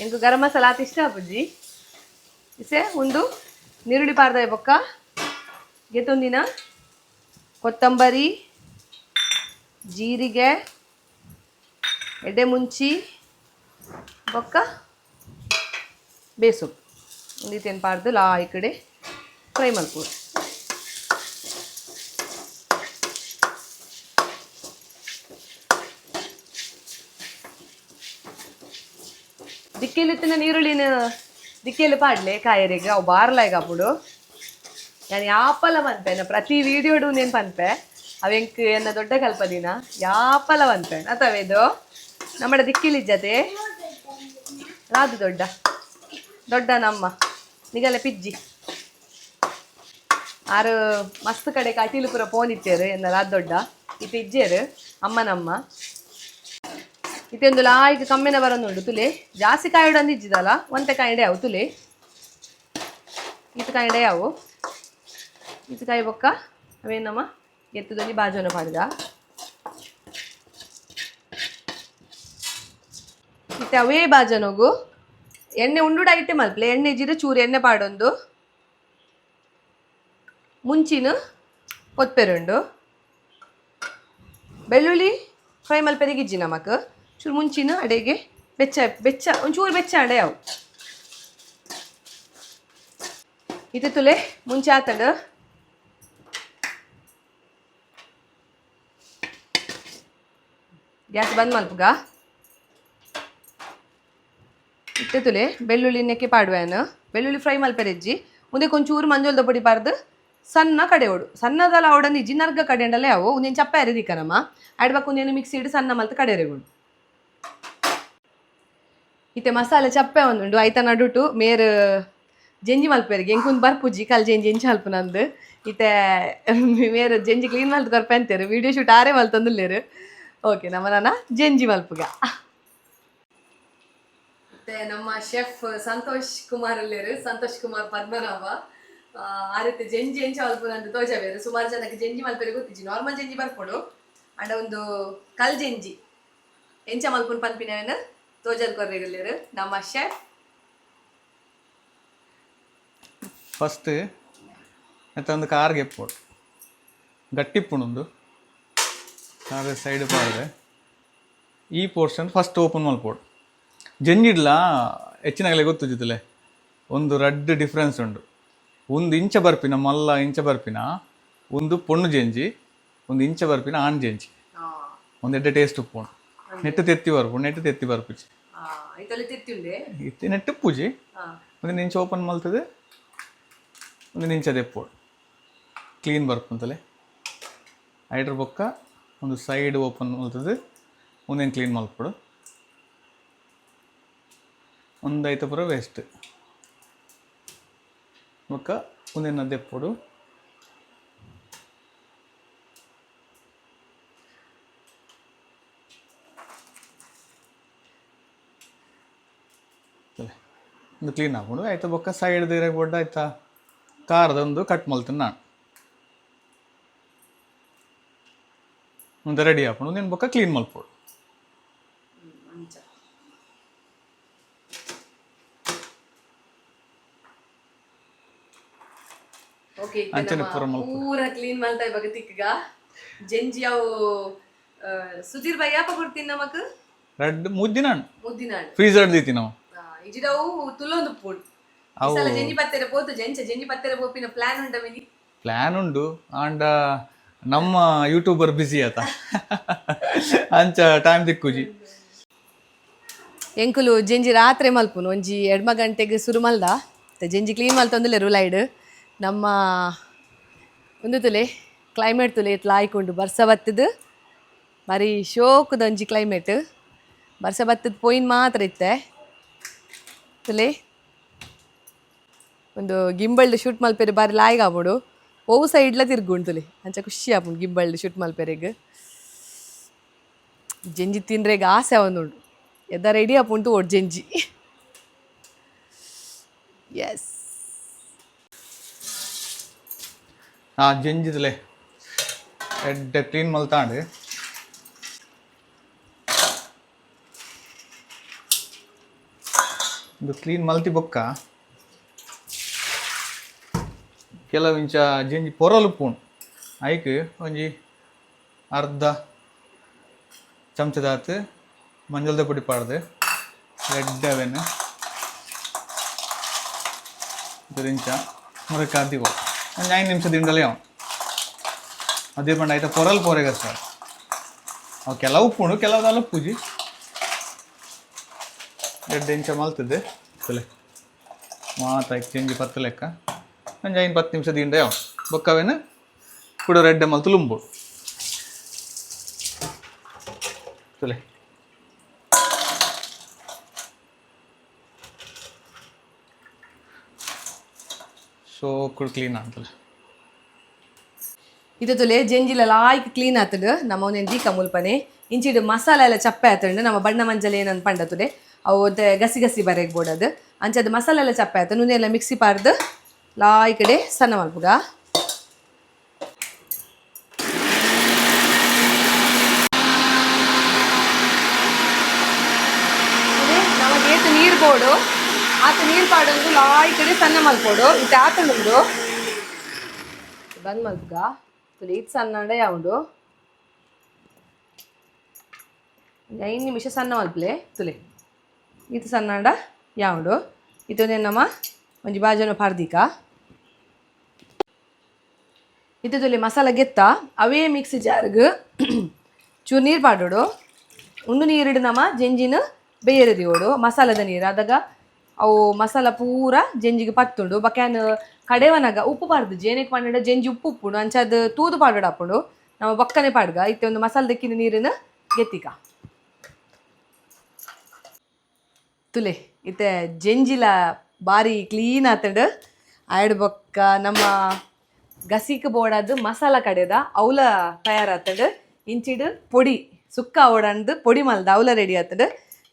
ಎಂಕ್ ಗರಂ ಮಸಾಲ ಆತ್ ಇಷ್ಟ ಆಪುಜಿ. ಇಸೆ ಉಂದು ನೀರುಳ್ಳಿ ಪಾಡ್ದಾಯ ಬೊಕ್ಕ ಗೆತೊಂದಿನ ಕೊತ್ತಂಬರಿ, ಜೀರಿಗೆ, ಎಡೆ ಮುಂಚಿ ಬೊಕ್ಕ ಬೇಸೊಪ್ಪು ಒಂದಿತ್ತೇನು ಪಾಡ್ದು ಲಾ ಈ ಕಡೆ ಫ್ರೈ ಮಲ್ಪೊಡು. ದಿಕ್ಕೆಲಿತ್ತಿನ ನೀರುಳ್ಳಿನ ದಿಕ್ಕೆಲು ಪಾಡ್ಲೆ ಕಾಯರಿಗೆ ಅವು ಬಾರ್ಲಾಯ್ಗ ಅప్పుడు. ನಾನು ಯಾಪಲ ಮನ್ಪೆ ಪ್ರತಿ ವೀಡಿಯೋಡು ನೇನು ಪನ್ಪೆ ಅವೆಂಕ್ ಎನ್ನ ದೊಡ್ಡ ಕಲ್ಪದಿನ ಯಾಪಲ ಮನ್ಪೆ ಅತವೇದು ನಮ್ಮಡ ದಿಕ್ಕಿಲಿಜ್ಜತೆ ರಾದು ದೊಡ್ಡ ದೊಡ್ಡ ನಮ್ಮ ನಿಗಲ ಪಿಜ್ಜಿ ಆರು ಮಸ್ತ್ ಕಡೆ ಕಟೀಲು ಪೂರ ಪೋನಿತ್ತೇರು ಎನ್ನ ರಾದ್ ದೊಡ್ಡ ಈ ಪಿಜ್ಜೇರು ಅಮ್ಮನಮ್ಮ. ಇತ್ತೊಂದು ಲಾಯ್ಕ್ ಕಮ್ಮಿನ ಬರೋದುಂಡು ತುಲೆ ಜಾಸ್ತಿ ಕಾಯಿಡು ಅಂದಿಜ್ಜಿದಲ್ಲ, ಒಂತೆ ಕಾಯಿಡೆ ಅವು ತುಲೆ ಈತ ಕಾಯಿಡೆ ಅವು ಈತ ಕಾಯಿ ಬೊಕ್ಕ ಅವೇನಮ್ಮ ಎತ್ತುದೊಂಜಿ ಬಾಜೋನ ಪಾಡ್ದ. ಇತ್ತೆ ಅವೇ ಬಾಜನೋಗು ಎಣ್ಣೆ ಉಂಡುಡ ಐತೆ ಮಲ್ಪ್ಲೆ ಎಣ್ಣೆ ಇಜ್ಜಿಡ ಚೂರು ಎಣ್ಣೆ ಪಾಡೊಂದು ಮುಂಚಿನ ಪೊತ್ಪೆರುಂಡು ಬೆಳ್ಳುಳ್ಳಿ ಫ್ರೈ ಮಲ್ಪೆರಿಗೆ ಇಜ್ಜಿ ನಮಕ್ ಚೂರು ಮುಂಚಿನ ಅಡೆಗೆ ಬೆಚ್ಚ ಬೆಚ್ಚ ಒಂಚೂರು ಬೆಚ್ಚ ಅಡೆ ಅವು. ಇದು ತುಲೆ ಮುಂಚೆ ಆತಂಡು. ಗ್ಯಾಸ್ ಬಂದ್ ಮಲ್ಪುಗ. ಇತ್ತೆ ತುಲೆ ಬೆಳ್ಳುಳ್ಳಿ ನೆಕ್ಕೆ ಪಾಡುವೆನು. ಬೆಳ್ಳುಳ್ಳಿ ಫ್ರೈ ಮಲ್ಪೆರೆಜ್ಜಿ ಮುಂದೆ ಕೊಂಚೂರು ಮಂಜೋಲ್ದ ಪೊಡಿ ಪಾರ್ದು ಸಣ್ಣ ಕಡೆ ಓಡು ಸಣ್ಣದಲ್ಲ ಅವಡಂದು ಇಜ್ಜಿ ನರ್ಗ ಕಡೆಂಡಲೇ ಅವು ಒಂದೇನು ಚಪ್ಪೆ ಅರಿದಿಕ್ಕನಮ್ಮ ಆಡ್ಬೇಕು. ಒಂದೇನು ಮಿಕ್ಸಿ ಇಡು ಸಣ್ಣ ಮಲ್ತು ಕಡೆರೆಗುಂಡು. ಇತ್ತೆ ಮಸಾಲೆ ಚಪ್ಪೆ ಒಂದುಂಡು ಐತ ನಡುಟು ಮೇರ್ ಜಂಜಿ ಮಲ್ಪೆರಿಗೆ ಎಂಕೊಂದು ಬರ್ಪುಜಿ ಕಲ್ ಜಂಜಿ ಎಂಚ ಅಲ್ಪ ನಂದು. ಇತ್ತೆ ಮೇರ್ ಜಂಜಿ ಕ್ಲೀನ್ ಮಲ್ತು ಕೊರ್ಪೆ ಅಂತೇರು, ವಿಡಿಯೋ ಶೂಟ್ ಆರೇ ಮಲ್ತೊಂದುಲ್ಲೇರು. ಓಕೆ, ನಮ್ಮ ನಾನ ಜಂಜಿ ಮಲ್ಪುಗ. ಮತ್ತೆ ನಮ್ಮ ಶೆಫ್ ಸಂತೋಷ್ ಕುಮಾರ್ ಅಲ್ಲೇರು, ಸಂತೋಷ್ ಕುಮಾರ್ ಪದ್ಮನಾಭ. ಆ ರೀತಿ ಜಂಜಿ ಎಂಚ ಮಲ್ಪುನಂದು ತೋಜಬೇರು. ಸುಮಾರು ಜನಕ್ಕೆ ಜಂಜಿ ಮಲ್ಪೆರೆ ಗೊತ್ತಿಜ್ಜಿ. ನಾರ್ಮಲ್ ಜಂಜಿ ಬರ್ಪೊಡು ಅಂಡ ಒಂದು ಕಲ್ ಜಂಜಿ ಎಂಚ ಮಲ್ಪುನ್ ಪನ್ಪಿನವೇನು ತೋಜಲ್ ಕೊರ್ರೆಗಲ್ಲೇರು ನಮ್ಮ ಶೆಫ್. ಫಸ್ಟ್ ಮತ್ತು ಒಂದು ಕಾರ್ಗೆ ಎಪ್ಪೋಡು ಗಟ್ಟಿಪ್ಪುಣೊಂದು ಕಾರ್ ಸೈಡ್ ಪಾಡ್ದೆ ಈ portion first open ಮಲ್ಪೋಡು. ಜಂಜಿಡ್ಲ ಹೆಚ್ಚಿನಗಲೆ ಗೊತ್ತುಜಿತ್ತಲೆ ಒಂದು ರಡ್ಡ್ ಡಿಫ್ರೆನ್ಸ್ ಉಂಡು. ಒಂದು ಇಂಚ ಬರ್ಪಿನ ಮಲ್ಲ ಇಂಚ ಬರ್ಪಿನ ಒಂದು ಪೊಣ್ಣು ಜಂಜಿ, ಒಂದು ಇಂಚ ಬರ್ಪಿನ ಆಣ್ ಜಂಜಿ. ಒಂದು ಎಡ್ಡೆ ಟೇಸ್ಟ್ ಉಪ್ಪುಂಡು. ನೆಟ್ಟು ತೆತ್ತಿ ಬರ್ಪು, ನೆಟ್ಟು ತೆತ್ತಿ ಬರ್ಪುಜಿ. ಐತಲ್ಲಿ ತಿತ್ತಿಂಡೆ. ಇತ್ತೆ ನೆಟ್ಟು ಪೂಜಿ. ಒಂದು ಇಂಚ ಓಪನ್ ಮಲ್ತದೆ, ಒಂದು ಇಂಚ ದೆಪ್ಪೋಡು ಕ್ಲೀನ್ ಬರ್ಪುಂತಲೆ. ಐಡ್ರ ಬೊಕ್ಕ ಒಂದು ಸೈಡ್ ಓಪನ್ ಮಲ್ತದೆ, ಒಂದೇನು ಕ್ಲೀನ್ ಮಲ್ಪೊಡು. ಒಂದು ಐತ ಪೂರ ವೇಸ್ಟ್. ಬೊಕ್ಕ ಒಂದೇನು ದೆಪ್ಪೊಡು. ಒಂದು ಕ್ಲೀನ್ ಹಾಕೊಂಡು ಆಯ್ತು. ಬೊಕ್ಕ ಸೈಡ್ ದಿರ ಬೊಡ್ಡ ಆಯ್ತಾ ಖಾರದ ಒಂದು ಕಟ್ ಮಲ್ತೀನಿ ನಾನು. ಒಂದು ರೆಡಿ ಹಾಕೊಂಡು ಒಂದೇನು ಬೊಕ್ಕ ಕ್ಲೀನ್ ಮಲ್ಪೊಡು. ಅಂಚ. ಓಕೆ. ಅಂಚನೆ ಪೂರ ಮಲ್ಪೊಡು. ಪೂರ ಕ್ಲೀನ್ ಮಲ್ತಾ ಇವಾಗ ತಿಕ್ಕಗ ಜಂಜಿ ಅವು. ಸುಧೀರ್ ಭಾಯ್ ಯಾಪ ಕೊಡ್ತೀನಿ ನಮಕ್? ರಡ್ಡ್ ಮುದ್ದಿನ ಮುದ್ದಿನಾಡು. ಫ್ರೀಸರ್ ದೀತಿ ನಾವು. ಇಜಿಡವು ತುಲೊಂದು ಪೂಡ್ ಸಲ ಜಂಜಿ ಪತ್ತೆರೆ ಪೋತು ಜಂಚ ಜಂಜಿ ಪತ್ತೆರೆ ಪೋಪಿನ ಪ್ಲಾನ್ ಉಂಡ ಮಿನಿ? ಪ್ಲ್ಯಾನ್ ಉಂಡು ಆಂಡ ನಮ್ಮ ಯೂಟ್ಯೂಬರ್ ಬ್ಯುಸಿ ಆತ, ಅಂಚ ಟೈಮ್ ದಿಕ್ಕುಜಿ. ಎಂಕುಲು ಜಂಜಿ ರಾತ್ರಿ ಮಲ್ಪುನು. ಒಂಜಿ ಎಡ್ಮ ಗಂಟೆಗೆ ಸುರು ಮಲ್ದ. ಮತ್ತೆ ಜಂಜಿ ಕ್ಲೀನ್ ಮಲ್ತೊಂದುಲ್ಲೆರ್ ಉಲೈಡ್. ನಮ್ಮ ಒಂದು ತುಲೆ ಕ್ಲೈಮೇಟ್ ತುಲೆ ಇತ್ಲ ಆಯ್ಕೊಂಡು ಬರ್ಸ ಬತ್ತದು. ಬಾರಿ ಶೋಕದ ಒಂಜಿ ಕ್ಲೈಮೇಟ್. ಬರ್ಸ ಬತ್ತದ ಪೋಯಿನ್ ಮಾತ್ರ ಇತ್ತೆ ತುಲೆ. ಒಂದು ಗಿಂಬಲ್ಡ್ ಶೂಟ್ ಮಲ್ಪೆರೆ ಬಾರಿ ಲಾಯ್ಗ್ ಆಪುಂಡು. ಒವು ಸೈಡ್ಲ ತಿರ್ಗುಂಡು ತುಲೆ, ಅಂಚ ಖುಷಿ ಆಪುಂಡು ಗಿಂಬಲ್ಡ್ ಶೂಟ್ ಮಲ್ಪೆರೆಗ್. ಜಂಜಿ ತಿನ್ರೆಗ್ ಆಸೆ ಆವೊಂದುಂಡು. ಎದ್ದ ರೆಡಿ ಆಪುಂಡು ಒಡ್ ಜಂಜಿ. ಎಸ್. ಆ ಜಂಜಿದಲೆ ಎಡ್ಡೆ ಕ್ಲೀನ್ ಮಲ್ತಾಂಡು. ಇದು ಕ್ಲೀನ್ ಮಲ್ತಿ ಬೊಕ್ಕ ಕೆಲವು ಇಂಚ ಜಂಜಿ ಪೊರಲು ಪೂಣ್. ಐಕ್ ಒಂಜಿ ಅರ್ಧ ಚಮಚದಾತ್ ಮಂಜಲ್ದ ಪೊಡಿ ಪಾಡ್ದು ಎಡ್ಡೆ ಅವೆನ್ ಇಂಚ ಮುರಕ್ಕೆ ಅದಿಗೋ ಒಂಜಿ 5 ನಿಮಿಷ ದಿಂಡಲೇ ಅವ ಅದೇ ಪಂಡ ಐತ ಪೊರಲ್ ಪೋರೆಗ ಸರ್. ಅವು ಕೆಲವು ಉಪ್ಪುಂಡು, ಕೆಲವು ಪೂಜಿ. ಎಡ್ಡೆ ಇಂಚ ಮಲ್ತದೆ ತುಲೆ ಮಾತ ಚೆಂಜಿ 10 ಲೆಕ್ಕ ಒಂಜಿ 5 10 ನಿಮಿಷ ದಿಂಡೆ ಅವ. ಬೊಕ್ಕವೇನು ಕುಡ ರೆಡ್ಡೆ ಮಲ್ತು ಲುಂಬೋಡು ತುಲೆ. ಸೋಕುಡು ಕ್ಲೀನ್ ಅಂತಲ್ಲ. ಇದು ತುಲೆ ಜಂಜಿಲ ಲಾಯ್ಕ್ ಕ್ಲೀನ್ ಆತಂಡು. ನಮ್ಮ ಒಂದೇನು ದೀಕ ಮುಲ್ಪನೆ ಇಂಚಿಡು ಮಸಾಲ ಎಲ್ಲ ಚಪ್ಪೆ ಆತಂಡು. ನಮ್ಮ ಬಣ್ಣ ಮಂಜಲ್ ಏನಂತ ಪಂಡ ತುಲೆ ಅವು ಒಂತೆ ಗಸಿ ಗಸಿ ಬರೆಗ್ ಬೋಡದು. ಅಂಚದ ಮಸಾಲೆ ಎಲ್ಲ ಚಪ್ಪೆ ಆತು. ನುನೆಲ್ಲ ಮಿಕ್ಸಿ ಪಾರ್ದು ಲಾಯ್ ಕಡೆ ಸಣ್ಣ ಮಲ್ಪುಗ. ನಮಗೆ ಏತು ನೀರು ಬೋಡು ಆತ ನೀರು ಪಾಡೊಂದು ಲಾಯ್ ಕಡೆ ಸಣ್ಣ ಮಲ್ಪೋಡು. ಇತ್ತೆ ಆತಂಡು ಬಂದ್ ಮಲ್ಪುಗ. ತುಲೆ ಇದು ಸಣ್ಣ ಯಾವುಂಡು 5 ನಿಮಿಷ ಸಣ್ಣ ಮಲ್ಪಲೆ. ತುಲೆ ಇದು ಸಣ್ಣಂಡ ಯಾವುಂಡು. ಇದೊಂದೇ ನಮ್ಮ ಒಂಜಿ ಬಾಜನ ಪಾರ್ದಿಕ. ಇದು ತುಲೆ ಮಸಾಲ ಗೆತ್ತ ಅವೇ ಮಿಕ್ಸಿ ಜಾರ್ಗ್ ಚೂರು ನೀರು ಪಾಡೋಡು. ಉಂಡು ನೀರಿಡು ನಮ್ಮ ಜಂಜಿನ ಬೇಯರದಿ ಓಡು ಮಸಾಲದ ನೀರು ಅದಾಗ ಅವು ಮಸಾಲ ಪೂರ ಜಂಜಿಗೆ ಪತ್ತುಂಡು. ಬಕ್ಯಾನ್ ಕಡೆವನಾಗ ಉಪ್ಪು ಪಾಡ್ದು ಜೇನೆಗೆ ಪಂಡ ಜಂಜಿ ಉಪ್ಪು ಉಪ್ಪುಂಡು. ಅಂಚಾದ ತೂದು ಪಾಡೋಡು ಅಪ್ಪುಂಡು ನಮ್ಮ ಬಕ್ಕನೆ ಪಾಡ್ಗ. ಇತ್ತೆ ಒಂದು ಮಸಾಲ ದಕ್ಕಿನ ನೀರಿನ ಗೆತ್ತಿಕ. ತುಲೆ ಇತ್ತೆ ಜಂಜಿಲ ಬಾರಿ ಕ್ಲೀನ್ ಆತಂಡು. ಆಯ್ಡ್ ಬೊಕ್ಕ ನಮ್ಮ ಗಸಿಕ್ ಬೋಡಾದ್ ಮಸಾಲ ಕಡೆದ ಅವಲ ತಯಾರಾತಂಡು. ಇಂಚಿಡು ಪೊಡಿ ಸುಕ್ಕ ಓಡಂದು ಪೊಡಿ ಮಲ್ದ ಅವಲ ರೆಡಿ ಆತಂಡು.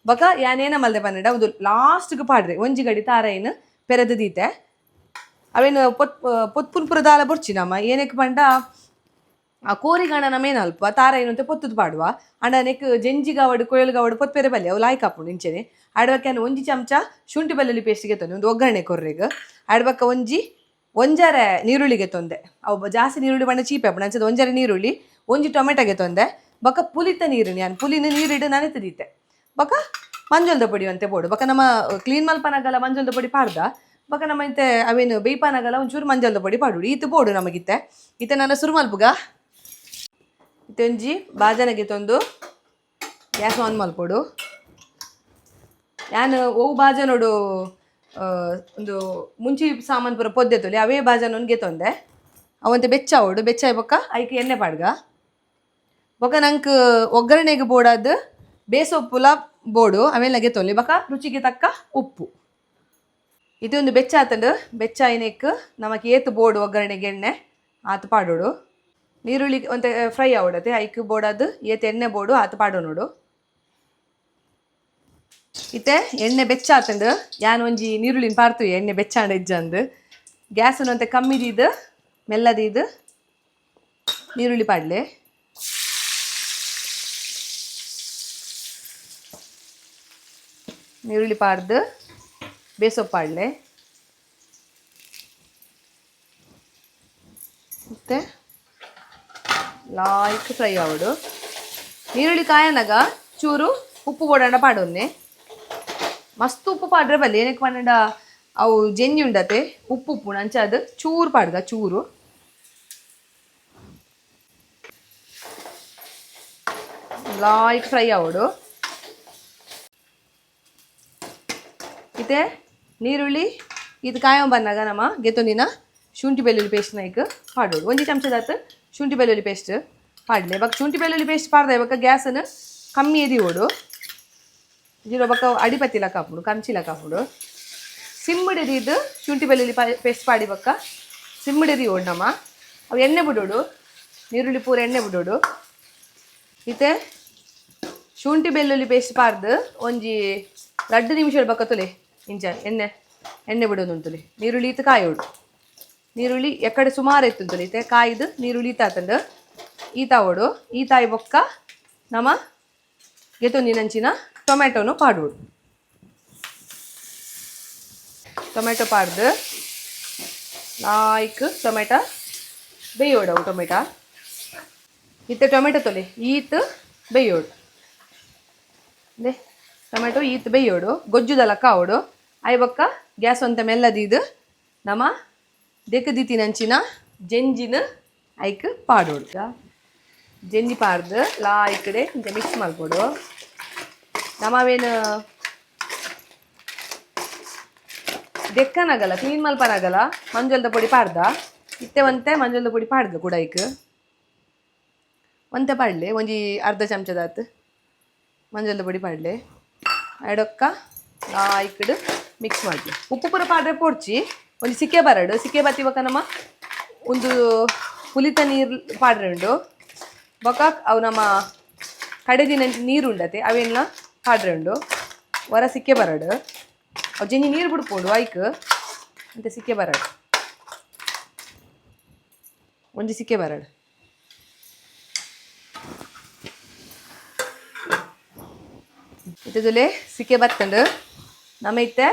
ಬೊಕ ಯಾನೇನ ಮಲ್ದೆ ಪನ್ನಡ ಒಂದು ಲಾಸ್ಟ್ಗೆ ಪಾಡ್ರೆ ಒಂಜಿ ಗಡಿ ತಾರೈನ್ ಪೆರೆದು ದೀತೆ. ಅವೇನು ಪೊತ್ ಪೊತ್ಪುನ್ಪುರ ದಾಲ ಬೊರ್ಚಿ ನಮ್ಮ. ಏನಕ್ಕೆ ಪಂಡ ಆ ಕೋರಿಗಣ ನಮೇನ ಅಲ್ಪ ತಾರೈನು ಅಂತ ಪೊತ್ತುದು ಪಾಡುವ. ಅಂಡ ನೆಕ್ ಜಂಜಿಗಾವಡು ಕೊಯ್ಲುಗಾವಡು ಪೊತ್ಪೆರೆ ಬಲ್ಲೆ ಅವು ಲಾಯ್ಕ್ ಆಪುಂಡು ಇಂಚೆನೆ. ಆಡ್ಬಕ್ಕೆ ಒಂಜಿ ಚಮಚ ಶುಂಠಿ ಬೆಳ್ಳುಳ್ಳಿ ಪೇಸ್ಟ್ಗೆ ತಂದೆ ಒಂದು ಒಗ್ಗರಣೆ ಕೊರ್ರೆಗ್. ಆಡ್ಬಕ್ಕ ಒಂಜಿ ಒಂಜಾರೆ ನೀರುಳ್ಳಿಗೆ ತೊಂದೆ. ಅವು ಜಾಸ್ತಿ ನೀರುಳ್ಳಿ ಬಣ್ಣ ಚೀಪೆ ಆಪುಂಡು. ಅಂಚದ ಒಂಜಾರೆ ನೀರುಳ್ಳಿ, ಒಂಜಿ ಟೊಮೆಟೊಗೆ ತೊಂದೆ. ಬೊಕ್ಕ ಪುಲಿತ ನೀರು ನಾನು ಪುಲಿನ ನೀರಿಡು ನಾನೇ ದೀತೆ. ಬೊಕ್ಕ ಮಂಜಲ್ದ ಪೊಡಿ ಅಂತೆ ಬೋಡು. ಬೊಕ್ಕ ನಮ್ಮ ಕ್ಲೀನ್ ಮಲ್ಪನಾಗಲ್ಲ ಮಂಜಲ್ದ ಪೊಡಿ ಪಾಡ್ದ. ಬೊಕ್ಕ ನಮ್ಮ ಇಂತೆ ಅವೇನು ಬೇಯ್ಪಾನಾಗಲ್ಲ ಒಂಚೂರು ಮಂಜಲ್ದ ಪೊಡಿ ಪಾಡುಡು. ಈತು ಬೋಡು ನಮಗಿತ್ತೆ. ಇತ್ತೆ ನನ್ನ ಸುರು ಮಲ್ಪುಗ. ಇತ್ತೆ ಒಂಜಿ ಬಾಜನಗೆ ತಂದು ಗ್ಯಾಸ್ ಆನ್ ಮಲ್ಪೊಡು. ಯಾನ್ ಒವು ಬಾಜನೋಡು ಒಂದು ಮುಂಚಿ ಸಾಮಾನು ಪೂರ ಪೊದ್ದೆ ತೊಲಿ ಅವೇ ಬಾಜನ ತೊಂದೆ. ಅವಂತೆ ಬೆಚ್ಚ ಅವಡು ಬೆಚ್ಚ ಬೊಕ್ಕ ಐಕ್ ಎಣ್ಣೆ ಪಾಡ್ಗ. ಬೊಕ್ಕ ನಂಗೆ ಒಗ್ಗರಣೆಗೆ ಬೋಡಾದ್ ಬೇಸೊಪ್ಪುಲ ಬೋಡು ಆಮೇಲೆ ತೊಲಿ. ಬೊಕ್ಕ ರುಚಿಗೆ ತಕ್ಕ ಉಪ್ಪು. ಇದೊಂದು ಬೆಚ್ಚ ಆತಂಡು. ಬೆಚ್ಚ ಐನೆಕ್ ನಮಕ್ ಏತು ಬೋಡು ಒಗ್ಗರಣೆಗೆ ಎಣ್ಣೆ ಆತು ಪಾಡೋಡು. ನೀರುಳ್ಳಿ ಒಂತೆ ಫ್ರೈ ಆವಡತೆ. ಐಕ್ ಬೋಡಾದ್ ಏತ್ ಎಣ್ಣೆ ಬೋಡು ಆತು ಪಾಡೋ ನೋಡು. ಇತ್ತೆ ಎಣ್ಣೆ ಬೆಚ್ಚ ಆತಂಡು. ಯಾನ್ ಒಂಜಿ ನೀರುಳ್ಳಿನ ಪಾಡ್ತು ಎಣ್ಣೆ ಬೆಚ್ಚಾಂಡ ಇಜ್ಜಂದು. ಗ್ಯಾಸ್ ಒಂತೆ ಕಮ್ಮಿದೀದು ಮೆಲ್ಲದೀದು ನೀರುಳ್ಳಿ ಪಾಡ್ಲೆ. ನೀರುಳ್ಳಿ ಪಾಡ್ದು ಬೇಸೊಪ್ಪು ಪಾಡ್ಲೆ. ಮತ್ತೆ ಲಾಯ್ಕ್ ಫ್ರೈ ಆವಡು. ನೀರುಳ್ಳಿ ಕಾಯನಾಗ ಚೂರು ಉಪ್ಪು ಬೋಡಂಡ ಪಾಡೊನ್ನೆ. ಮಸ್ತ್ ಉಪ್ಪು ಪಾಡ್ರೆ ಬಲ್ಲಿ. ಏನಕ್ಕೆ ಪಂಡ ಅವು ಜೆಂಜಿ ಉಂಡತೆ ಉಪ್ಪು ಉಪ್ಪು. ಅಂಚ ಅದು ಚೂರು ಪಾಡ್ಗ ಚೂರು. ಲಾಯ್ಕ್ ಫ್ರೈ ಆವಡು. ಇತ್ತೆ ನೀರುಳ್ಳಿ ಇದು ಕಾಯೋ ಬಂದಾಗ ನಮ್ಮ ಗೆತ್ತೊಂದಿನ ಶುಂಠಿ ಬೆಳ್ಳುಳ್ಳಿ ಪೇಸ್ಟ್ ನೈಕ್ ಪಾಡೋಡು. ಒಂಜಿ ಚಮಚದಾತ್ ಶುಂಠಿ ಬೆಳ್ಳುಳ್ಳಿ ಪೇಸ್ಟ್ ಪಾಡ್ಲೆ. ಬೊಕ್ಕ ಶುಂಠಿ ಬೆಳ್ಳುಳ್ಳಿ ಪೇಸ್ಟ್ ಪಾಡ್ದೆ ಬೊಕ್ಕ ಗ್ಯಾಸನ್ನು ಕಮ್ಮಿ ಎದಿ ಓಡು. ಜೀರೋ ಬೊಕ್ಕ ಅಡಿಪತ್ತಿಲ ಕಾಪುಡು ಕಂಚಿಲ ಕಾಪುಡು. ಸಿಮ್ಮಡಿದು ಶುಂಠಿ ಬೆಳ್ಳುಳ್ಳಿ ಪೇಸ್ಟ್ ಪಾಡಿ ಬೊಕ್ಕ ಸಿಮ್ಮಡಿದಿ ಓಡು ನಮ್ಮ. ಅವು ಎಣ್ಣೆ ಬಿಡೋಡು. ನೀರುಳ್ಳಿ ಪೂರ ಎಣ್ಣೆ ಬಿಡೋಡು. ಇತ್ತೆ ಶುಂಠಿ ಬೆಳ್ಳುಳ್ಳಿ ಪೇಸ್ಟ್ ಪಾರ್ದು ಒಂಜಿ 2 ನಿಮಿಷ ಬೊಕ್ಕ ತುಲೆ ಇಂಚ ಎಣ್ಣೆ ಎಣ್ಣೆ ಬಿಡೋದು ಉಂಟುಲಿ. ನೀರುಳ್ಳಿ ಇತ್ತು ಕಾಯೋಡು. ನೀರುಳ್ಳಿ ಎಕ್ಕಡೆ ಸುಮಾರು ಎತ್ತುಂತುಲಿ. ಇತ್ತೆ ಕಾಯ್ದು ನೀರುಳ್ಳಿ ಈತಾತಂಡು ಈತಾವೋಡು. ಈತಾಯಿ ಬೊಕ್ಕ ನಮ ಗೆತೊಂದಿನಂಚಿನ ಟೊಮೆಟೊನು ಪಾಡೋಡು. ಟೊಮೆಟೊ ಪಾಡ್ದು ಲಾಯ್ಕ್ ಟೊಮೆಟೊ ಬೇಯೋಡು ಅವು ಟೊಮೆಟೊ. ಇತ್ತೆ ಟೊಮೆಟೊ ತೊಲೆ ಈತ್ ಬೇಯೋಡು. They tomato ಈತ್ ಬೇಯೋಡು, ಗೊಜ್ಜುದಲಕ್ಕ ಆವೊಡು. ಆಯ್ ಬೊಕ್ಕ ಗ್ಯಾಸ್ ಒಂತೆ ಮೆಲ್ಲದೀದು ನಮ ದೆಕ್ಕ್ ದೀತಿನಂಚಿನ ಜೆಂಜಿನ ಐಕ್ ಪಾಡೋಡು. ಜೆಂಜಿ ಪಾಡ್ದು ಲಾಯ್ಕಡೆ ಇಂಚ ಮಿಕ್ಸ್ ಮಲ್ಪೊಡು. ನಮ ಅವೇನು ದೆಕ್ಕನಾಗಲ್ಲ, ಕ್ಲೀನ್ ಮಲ್ಪನಾಗಲ್ಲ. ಮಂಜೊಲ್ದ ಪೊಡಿ ಪಾಡ್ದ ಇತ್ತೆ ಒಂತೆ ಮಂಜೊಲ್ದ ಪೊಡಿ ಪಾಡ್ದ ಕೂಡ ಐಕ್ ಒಂತೆ ಪಾಡ್ಲೆ, ಒಂಜಿ ಅರ್ಧ ಚಮಚದಾತ್ ಮಂಜೊಲ್ದ ಪೊಡಿ ಪಾಡ್ಲೆ. ಅಡೊಕ್ಕ ಲಾಯ್ಕಡ್ ಮಿಕ್ಸ್ ಮಾಡ್ಲಿ. ಉಪ್ಪು ಪೂರ ಪಾಡ್ರೆ ಪೋಡ್ಚಿ, ಒಂಜಿ ಸಿಕ್ಕೆ ಬರಡು. ಸಿಕ್ಕೆ ಬತ್ತಿ ಬೊಕ್ಕ ನಮ್ಮ ಒಂದು ಪುಲಿತ ನೀರು ಪಾಡ್ರೆ ಉಂಡು. ಬೊಕ್ಕ ಅವು ನಮ್ಮ ಕಡೆದಿನ ನೀರು ಉಂಡತೆ, ಅವೆಲ್ಲ ಪಾಡ್ರೆ ಉಂಡು. ಹೊರ ಸಿಕ್ಕೆ ಬರಡು, ಅವು ಜೆಂಜಿ ನೀರು ಬಿಡ್ಪೋಡು ಐಕ್ ಅಂತೆ ಸಿಕ್ಕೆ ಬರಡು, ಒಂಜಿ ಸಿಕ್ಕೆ ಬರಡು. ಇತ್ತದಲ್ಲೇ ಸಿಕ್ಕೆ ಬತ್ತಂಡು. ನಮ್ಮ ಇತ್ತೆ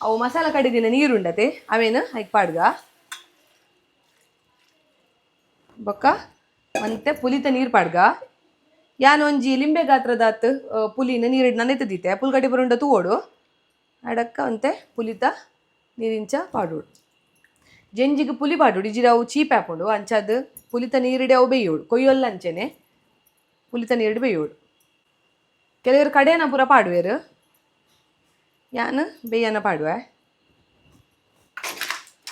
ಅವು ಮಸಾಲ ಕಡಿದಿನ ನೀರು ಉಂಡತೆ, ಅವೇನು ಐಕ್ ಪಾಡ್ಗ. ಬೊಕ್ಕ ಒಂತೆ ಪುಲಿತ ನೀರು ಪಾಡ್ಗ. ಯಾನ್ ಒಂಜಿ ಲಿಂಬೆ ಗಾತ್ರದಾತ್ ಪುಲಿನ ನೀರು ನನೆತು ದೀತೆ. ಪುಲ್ಕಟಿ ಬರುಂಡ ತೂವೋಡು. ಅಡಕ್ಕ ಒಂತೆ ಪುಲಿತ ನೀರಿಂಚ ಪಾಡೋಡು. ಜೆಂಜಿಗೆ ಪುಲಿ ಪಾಡೋಡು, ಇಜಿರ ಅವು ಚೀಪ್ ಆಪುಂಡು. ಅಂಚಾದ್ ಪುಲಿತ ನೀರಿಡೆ ಅವು ಬೇಯೋಡು. ಕೊಯ್ಯೊಲ್ಲ ಅಂಚೆನೆ ಪುಲಿತ ನೀರಿಡೆ ಬೇಯೋಡು. ಕೆಲವರು ಕಡೆಯನ ಪೂರ ಪಾಡುವೆರು, ಯಾನ್ ಬೇಯನ ಪಾಡುವೆ.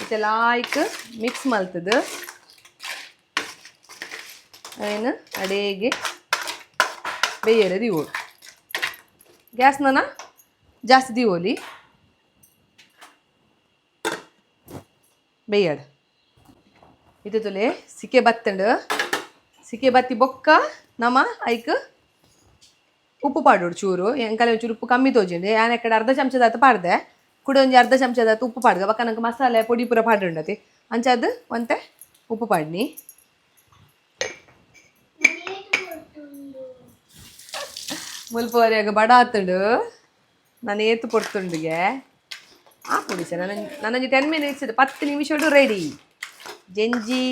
ಇತ್ತೆ ಲಾಯ್ಕ್ ಮಿಕ್ಸ್ ಮಲ್ತದು ಅವೇನು ಅಡೇಗೆ ಬೇಯರೆ ದೀವೋಡು. ಗ್ಯಾಸ್ನ ಜಾಸ್ತಿ ದೀವೋಲಿ, ಬೇಯಡ್. ಇದು ತುಲೆ ಸಿಕೆ ಬತ್ತಂಡು. ಸಿಕೆ ಬತ್ತಿ ಬೊಕ್ಕ ನಮ ಐಕ್ ಉಪ್ಪು ಪಾಡೋಡು ಚೂರು. ಎಂಕಲೆ ಒಂಚೂರು ಉಪ್ಪು ಕಮ್ಮಿ ತೋಜಿಂಡು. ಯಾನ್ ಎಕ್ಕಡೆ ಅರ್ಧ ಚಮಚದಾತ ಪಾಡ್ದೆ, ಕುಡ ಒಂಜಿ ಅರ್ಧ ಚಮಚದಾತ ಉಪ್ಪು ಪಾಡ್ಗ. ಬೊಕ್ಕ ನಂಗೆ ಮಸಾಲೆ ಪೊಡಿ ಪೂರ ಪಾಡುಂಡತಿ, ಅಂಚಾದ್ ಒಂತೆ ಉಪ್ಪು ಪಾಡ್ನಿ. ಮುಲ್ಪ ಬಡ ಆತುಂಡು. ನಾನು ಏತು ಪೊರ್ತುಂಡುಗೆ ಆ ಪೊಡಿ ಸರ್. ನನ್ನ ನನ್ನೊಂಜಿ 10 ಮಿನಿಟ್ಸ್, 10 ನಿಮಿಷಡು ರೆಡಿ. ಜೆಂಜಿ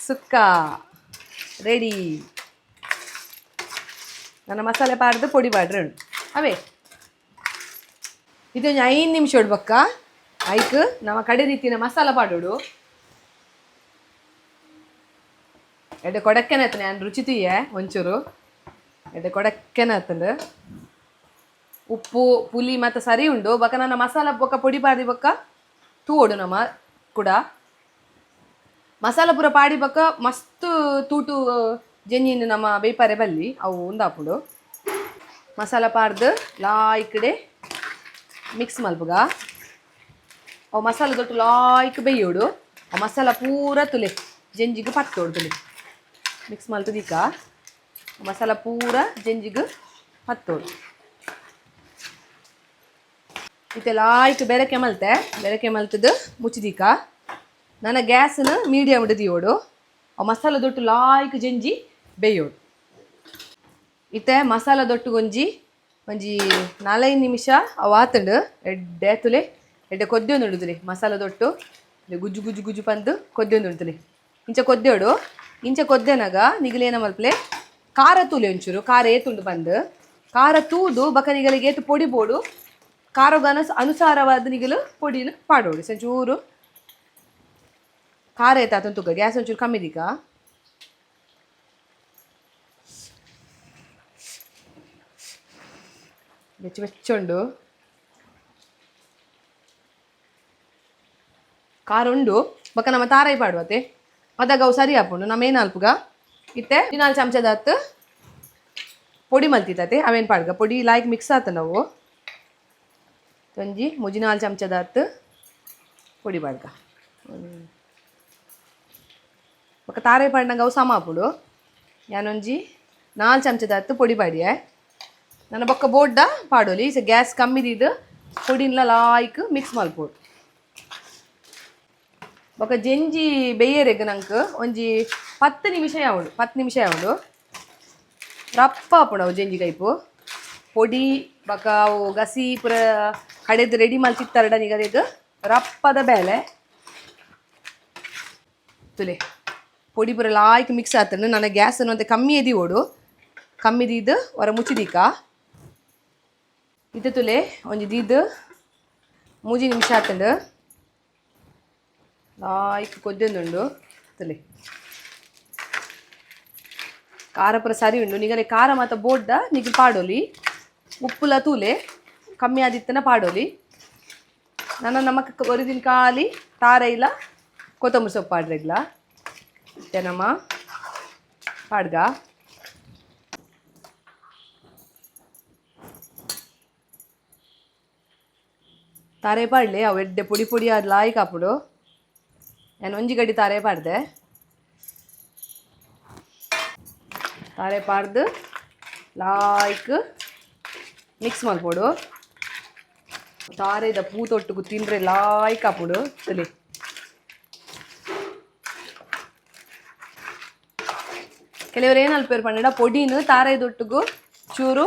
ಸುಕ್ಕ ರೆಡಿ. ನನ್ನ ಮಸಾಲೆ ಪಾಡ್ದು ಪೊಡಿ ಪಾಡ್ರೆ ಉಂಟು ಅವೇ. ಇದೊಂಜಿ 5 ನಿಮಿಷ ಬೊಕ್ಕ ಐಕ್ ನಮ್ಮ ಕಡೆ ರೀತಿನ ಮಸಾಲ ಪಾಡೋಡು. ಎಡ್ಡೆ ಕೊಡಕ್ಕೆನ ಆತನೆ. ನಾನು ರುಚಿ ತೀಯೆ ಒಂಚೂರು. ಎಡ್ಡೆ ಕೊಡಕ್ಕೆನ ಆತಂದು. ಉಪ್ಪು ಪುಲಿ ಮತ್ತು ಸರಿ ಉಂಡು. ಬೊಕ್ಕ ನನ್ನ ಮಸಾಲ ಬೊಕ್ಕ ಪೊಡಿ ಪಾಡಿ ಬೊಕ್ಕ ತೂವೊಡು. ನಮ್ಮ ಕೂಡ ಮಸಾಲ ಪೂರ ಪಾಡಿ ಬೊಕ್ಕ ಮಸ್ತ್ ತೂಟು ಜೆಂಜಿನ ನಮ್ಮ ಬೇಪಾರೆ ಬಲ್ಲಿ ಅವು ಉಂದಾಪುಂಡು. ಮಸಾಲ ಪಾಡ್ದು ಲಾಯ್ಕಡೆ ಮಿಕ್ಸ್ ಮಲ್ಪುಗ. ಅವು ಮಸಾಲೆ ದೊಟ್ಟು ಲಾಯ್ಕ್ ಬೇಯೋಡು. ಆ ಮಸಾಲ ಪೂರ ತುಲೆ ಜೆಂಜಿಗೆ ಪತ್ತೋಡು. ತುಲೆ ಮಿಕ್ಸ್ ಮಲ್ತದೀಕ ಮಸಾಲ ಪೂರ ಜೆಂಜಿಗೆ ಪತ್ತೋಡು. ಇತ್ತೆ ಲಾಯ್ಕ್ ಬೆರಕೆ ಮಲ್ತೆ. ಬೆರಕೆ ಮಲ್ತದ್ದು ಮುಚ್ಚಿದೀಕ. ನನ್ನ ಗ್ಯಾಸ್ನ ಮೀಡಿಯಮ್ ದೀಯೋಡು. ಆ ಮಸಾಲ ದೊಟ್ಟು ಲಾಯ್ಕ್ ಜೆಂಜಿ ಬೇಯೋಡು. ಇತ್ತೆ ಮಸಾಲ ದೊಟ್ಟು ಒಂಜಿ ಒಂಜಿ 4-5 ನಿಮಿಷ ಅವು ಆತಂಡು. ಎಡ್ಡೆ ತುಲೆ ಎಡ್ಡೆ ಕೊದ್ದೊಂದು ತುಲೆ ಮಸಾಲ ದೊಟ್ಟು ಗುಜ್ಜು ಗುಜ್ಜು ಗುಜ್ಜು ಪಂದು ಕೊದ್ದೊಂದು ತುಲೆ. ಇಂಚ ಕೊದ್ದೋಡು. ಇಂಚ ಕೊದ್ದೆನಾಗ ನಿಗಲೇನ ಮಲ್ಪಲೆ, ಖಾರ ತೂಲೆ ಒಂಚೂರು. ಖಾರ ಏತುಂಡು ಬಂದು ಖಾರ ತೂದು ಬಕ ನಿಗಲಿಗೆ ಏತು ಪೊಡಿ ಬೋಡು, ಖಾರಗ ಅನುಸಾರವಾದ ನಿಗಲು ಪೊಡಿನ ಪಾಡೋಡು. ಒಂಚೂರು ಖಾರ ಏತಾತಂದು ತುಗ. ಗ್ಯಾಸ್ ಒಂಚೂರು ಕಮ್ಮಿ ದೀಕ. ಬೆಚ್ಚ ಬೆಚ್ಚುಂಡು. ಖಾರ ಉಂಡು. ಬೊಕ್ಕ ನಮ್ಮ ತಾರಾಯಿ ಪಾಡುವತೆ, ಅದಾಗ ಅವು ಸರಿ ಆಪುಂಡು. ನಮ್ಮ ಏನು ಅಲ್ಪುಗ. ಇತ್ತೆ 4 ಚಮಚದಾತ್ ಪೊಡಿ ಮಲ್ತಿತ್ತತೆ, ಅವೇನು ಪಾಡ್ಗ. ಪೊಡಿ ಲಾಯ್ಕ್ ಮಿಕ್ಸ್ ಆತ. ನಾವು ಒಂಜಿ 3-4 ಚಮಚದಾತ್ ಪೊಡಿ ಪಾಡ್ಗ. ಬೊಕ್ಕ ತಾರಾಯಿ ಪಾಡ್ನಗ ಅವು ಸಮ ಆಪುಂಡು. ಯಾನೊಂಜಿ 4 ಚಮಚದಾತ್ ಪೊಡಿ ಪಾಡಿಯೆ. ನನ್ನ ಬೊಕ್ಕ ಬೋಡ್ಡ ಪಾಡೋಲಿ. ಸೊ ಗ್ಯಾಸ್ ಕಮ್ಮಿ ದೀದು ಪೊಡಿನ್ಲ ಲಾಯ್ಕ್ ಮಿಕ್ಸ್ ಮಲ್ಪೊಡು. ಬೊಕ್ಕ ಜೆಂಜಿ ಬೇಯರೆಗ್ ನಂಕ್ ಒಂಜಿ 10 ನಿಮಿಷ ಯಾವುಂಡು, 10 ನಿಮಿಷ ಯಾವುಂಡು. ರಪ್ಪ ಆಪುಂಡು ಅವು ಜೆಂಜಿ ಕೈಪು. ಪೊಡಿ ಬೊಕ್ಕ ಅವು ಗಸಿ ಪೂರ ಕಡೆದು ರೆಡಿ ಮಲ್ತಿತ್ತಾರಡ ನಿಗದಿಗ್ ರಪ್ಪದ ಬೇಲೆ. ತುಲೆ ಪೊಡಿ ಪೂರ ಲಾಯ್ಕ್ ಮಿಕ್ಸ್ ಆತಂಡು. ನನ್ನ ಗ್ಯಾಸ್ ಒಂತೆ ಕಮ್ಮಿ ಎದಿ ಓಡು ಕಮ್ಮಿ ದೀದ್ ಹೊರ ಮುಚ್ಚಿದೀಕ. ಇತ್ತೆ ತುಲೆ ಒಂಜಿ ದೀದ್ 3 ನಿಮಿಷ ಆತಂಡು. ಲಾಯ್ಕ್ ಕೊದ್ದೊಂದುಂಡು. ತುಲೆ ಖಾರ ಪೂರ ಸರಿ ಉಂಡು. ನಿಗಲೆ ಖಾರ ಮಾತ ಬೋಡ್ದ ನಿಗಲ್ ಪಾಡೋಲಿ. ಉಪ್ಪುಲ ತೂಲೆ, ಕಮ್ಮಿ ಆದಿತ್ತನ ಪಾಡೋಲಿ. ನನ್ನ ನಮಕ್ ಒರಿದಿನ ಖಾಲಿ ತಾರ ಇಲ್ಲ ಕೊತ್ತಂಬರಿ ಸೊಪ್ಪು ಪಾಡ್ರೆಗ್ಲ. ಇತ್ತೆ ನಮ್ಮ ಪಾಡ್ಗ. ತಾರೆ ಪಾಡ್ಲೆ, ಅವು ಎಡ್ಡೆ ಪೊಡಿ ಪೊಡಿ ಆದ್ ಲಾಯ್ಕ್ ಆಪುಡು. ನಾನು ಒಂಜಿ ಗಡಿ ತಾರೆ ಪಾಡ್ದೆ. ತಾರೆ ಪಾಡ್ದು ಲಾಯ್ಕ್ ಮಿಕ್ಸ್ ಮಲ್ಪೊಡು. ತಾರೆದ ಪೂ ತೊಟ್ಟುಗು ತಿಂದ್ರೆ ಲಾಯ್ಕ್ ಆಪುಡು. ತಲೆ ಕೆಲವರು ಏನು ಅಲ್ಪೇರು ಪಂಡ, ಪೊಡಿನ ತಾರೆದೊಟ್ಟುಗು ಚೂರು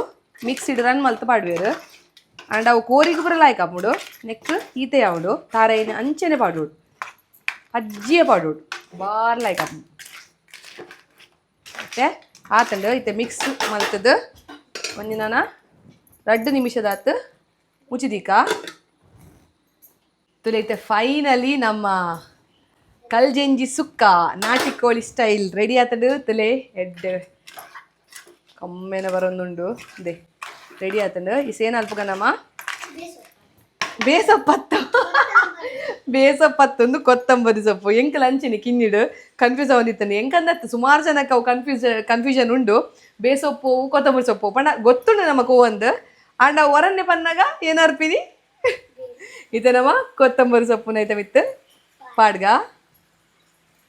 ಮಿಕ್ಸಿಡ್ ರನ್ ಮಲ್ತ್ ಪಾಡ್ವೇರು. ಆಂಡ್ ಅವು ಕೋರಿಗೆ ಪೂರ ಲಾಯ್ಕ್ ಆಪುಂಡು. ನೆಕ್ ಈತೆ ಆವುಂಡು. ತಾರೈನ ಅಂಚನೆ ಪಾಡೋಡು, ಅಜ್ಜಿಯ ಪಾಡೋಡು, ಬಾರ್ ಲಾಯ್ಕ್ ಆಪುಂಡು. ಮತ್ತೆ ಆತಂಡು. ಇತ್ತೆ ಮಿಕ್ಸ್ ಮಲ್ತದ್ದು ಒಂದಿನ 2 ನಿಮಿಷದಾತು ಮುಚ್ಚಿದೀಕ. ತುಲೈತೆ ಫೈನಲಿ ನಮ್ಮ ಕಲ್ಜೆಂಜಿ ಸುಕ್ಕ ನಾಟಿ ಕೋಳಿ ಸ್ಟೈಲ್ ರೆಡಿ ಆತಡು. ತುಲೆ ಎಡ್ ಕಮ್ಮೆನ ಬರೊಂದುಂಡು. ಇದೆ ರೆಡಿ ಆತಂಡು. ಈ ಸೇನ ಅಲ್ಪಗ ನಮ್ಮ ಬೇಸಪ್ಪತ್ತು ಬೇಸಪ್ಪತ್ತೊಂದು ಕೊತ್ತಂಬರಿ ಸೊಪ್ಪು. ಎಂಕಲ್ ಅಂಚಿನಿ ಕಿನ್ನಿಡು ಕನ್ಫ್ಯೂಸ್ ಆವೊಂದಿತ್ತಂಡು. ಎಂಕಂದತ್ತು ಸುಮಾರು ಜನಕ್ಕೆ ಅವು ಕನ್ಫ್ಯೂಷನ್ ಉಂಡು, ಬೇಸೊಪ್ಪು ಕೊತ್ತಂಬರಿ ಸೊಪ್ಪು ಪಂಡ ಗೊತ್ತುಂಡು ನಮಕ್ ಒಂದು. ಆಂಡ ಒರನ್ನೆ ಪನ್ನಾಗ ಏನರ್ಪಿನಿ. ಇತ್ತೆ ನಮ್ಮ ಕೊತ್ತಂಬರಿ ಸೊಪ್ಪು ನೈತ ಮಿತ್ತು ಪಾಡ್ಗ.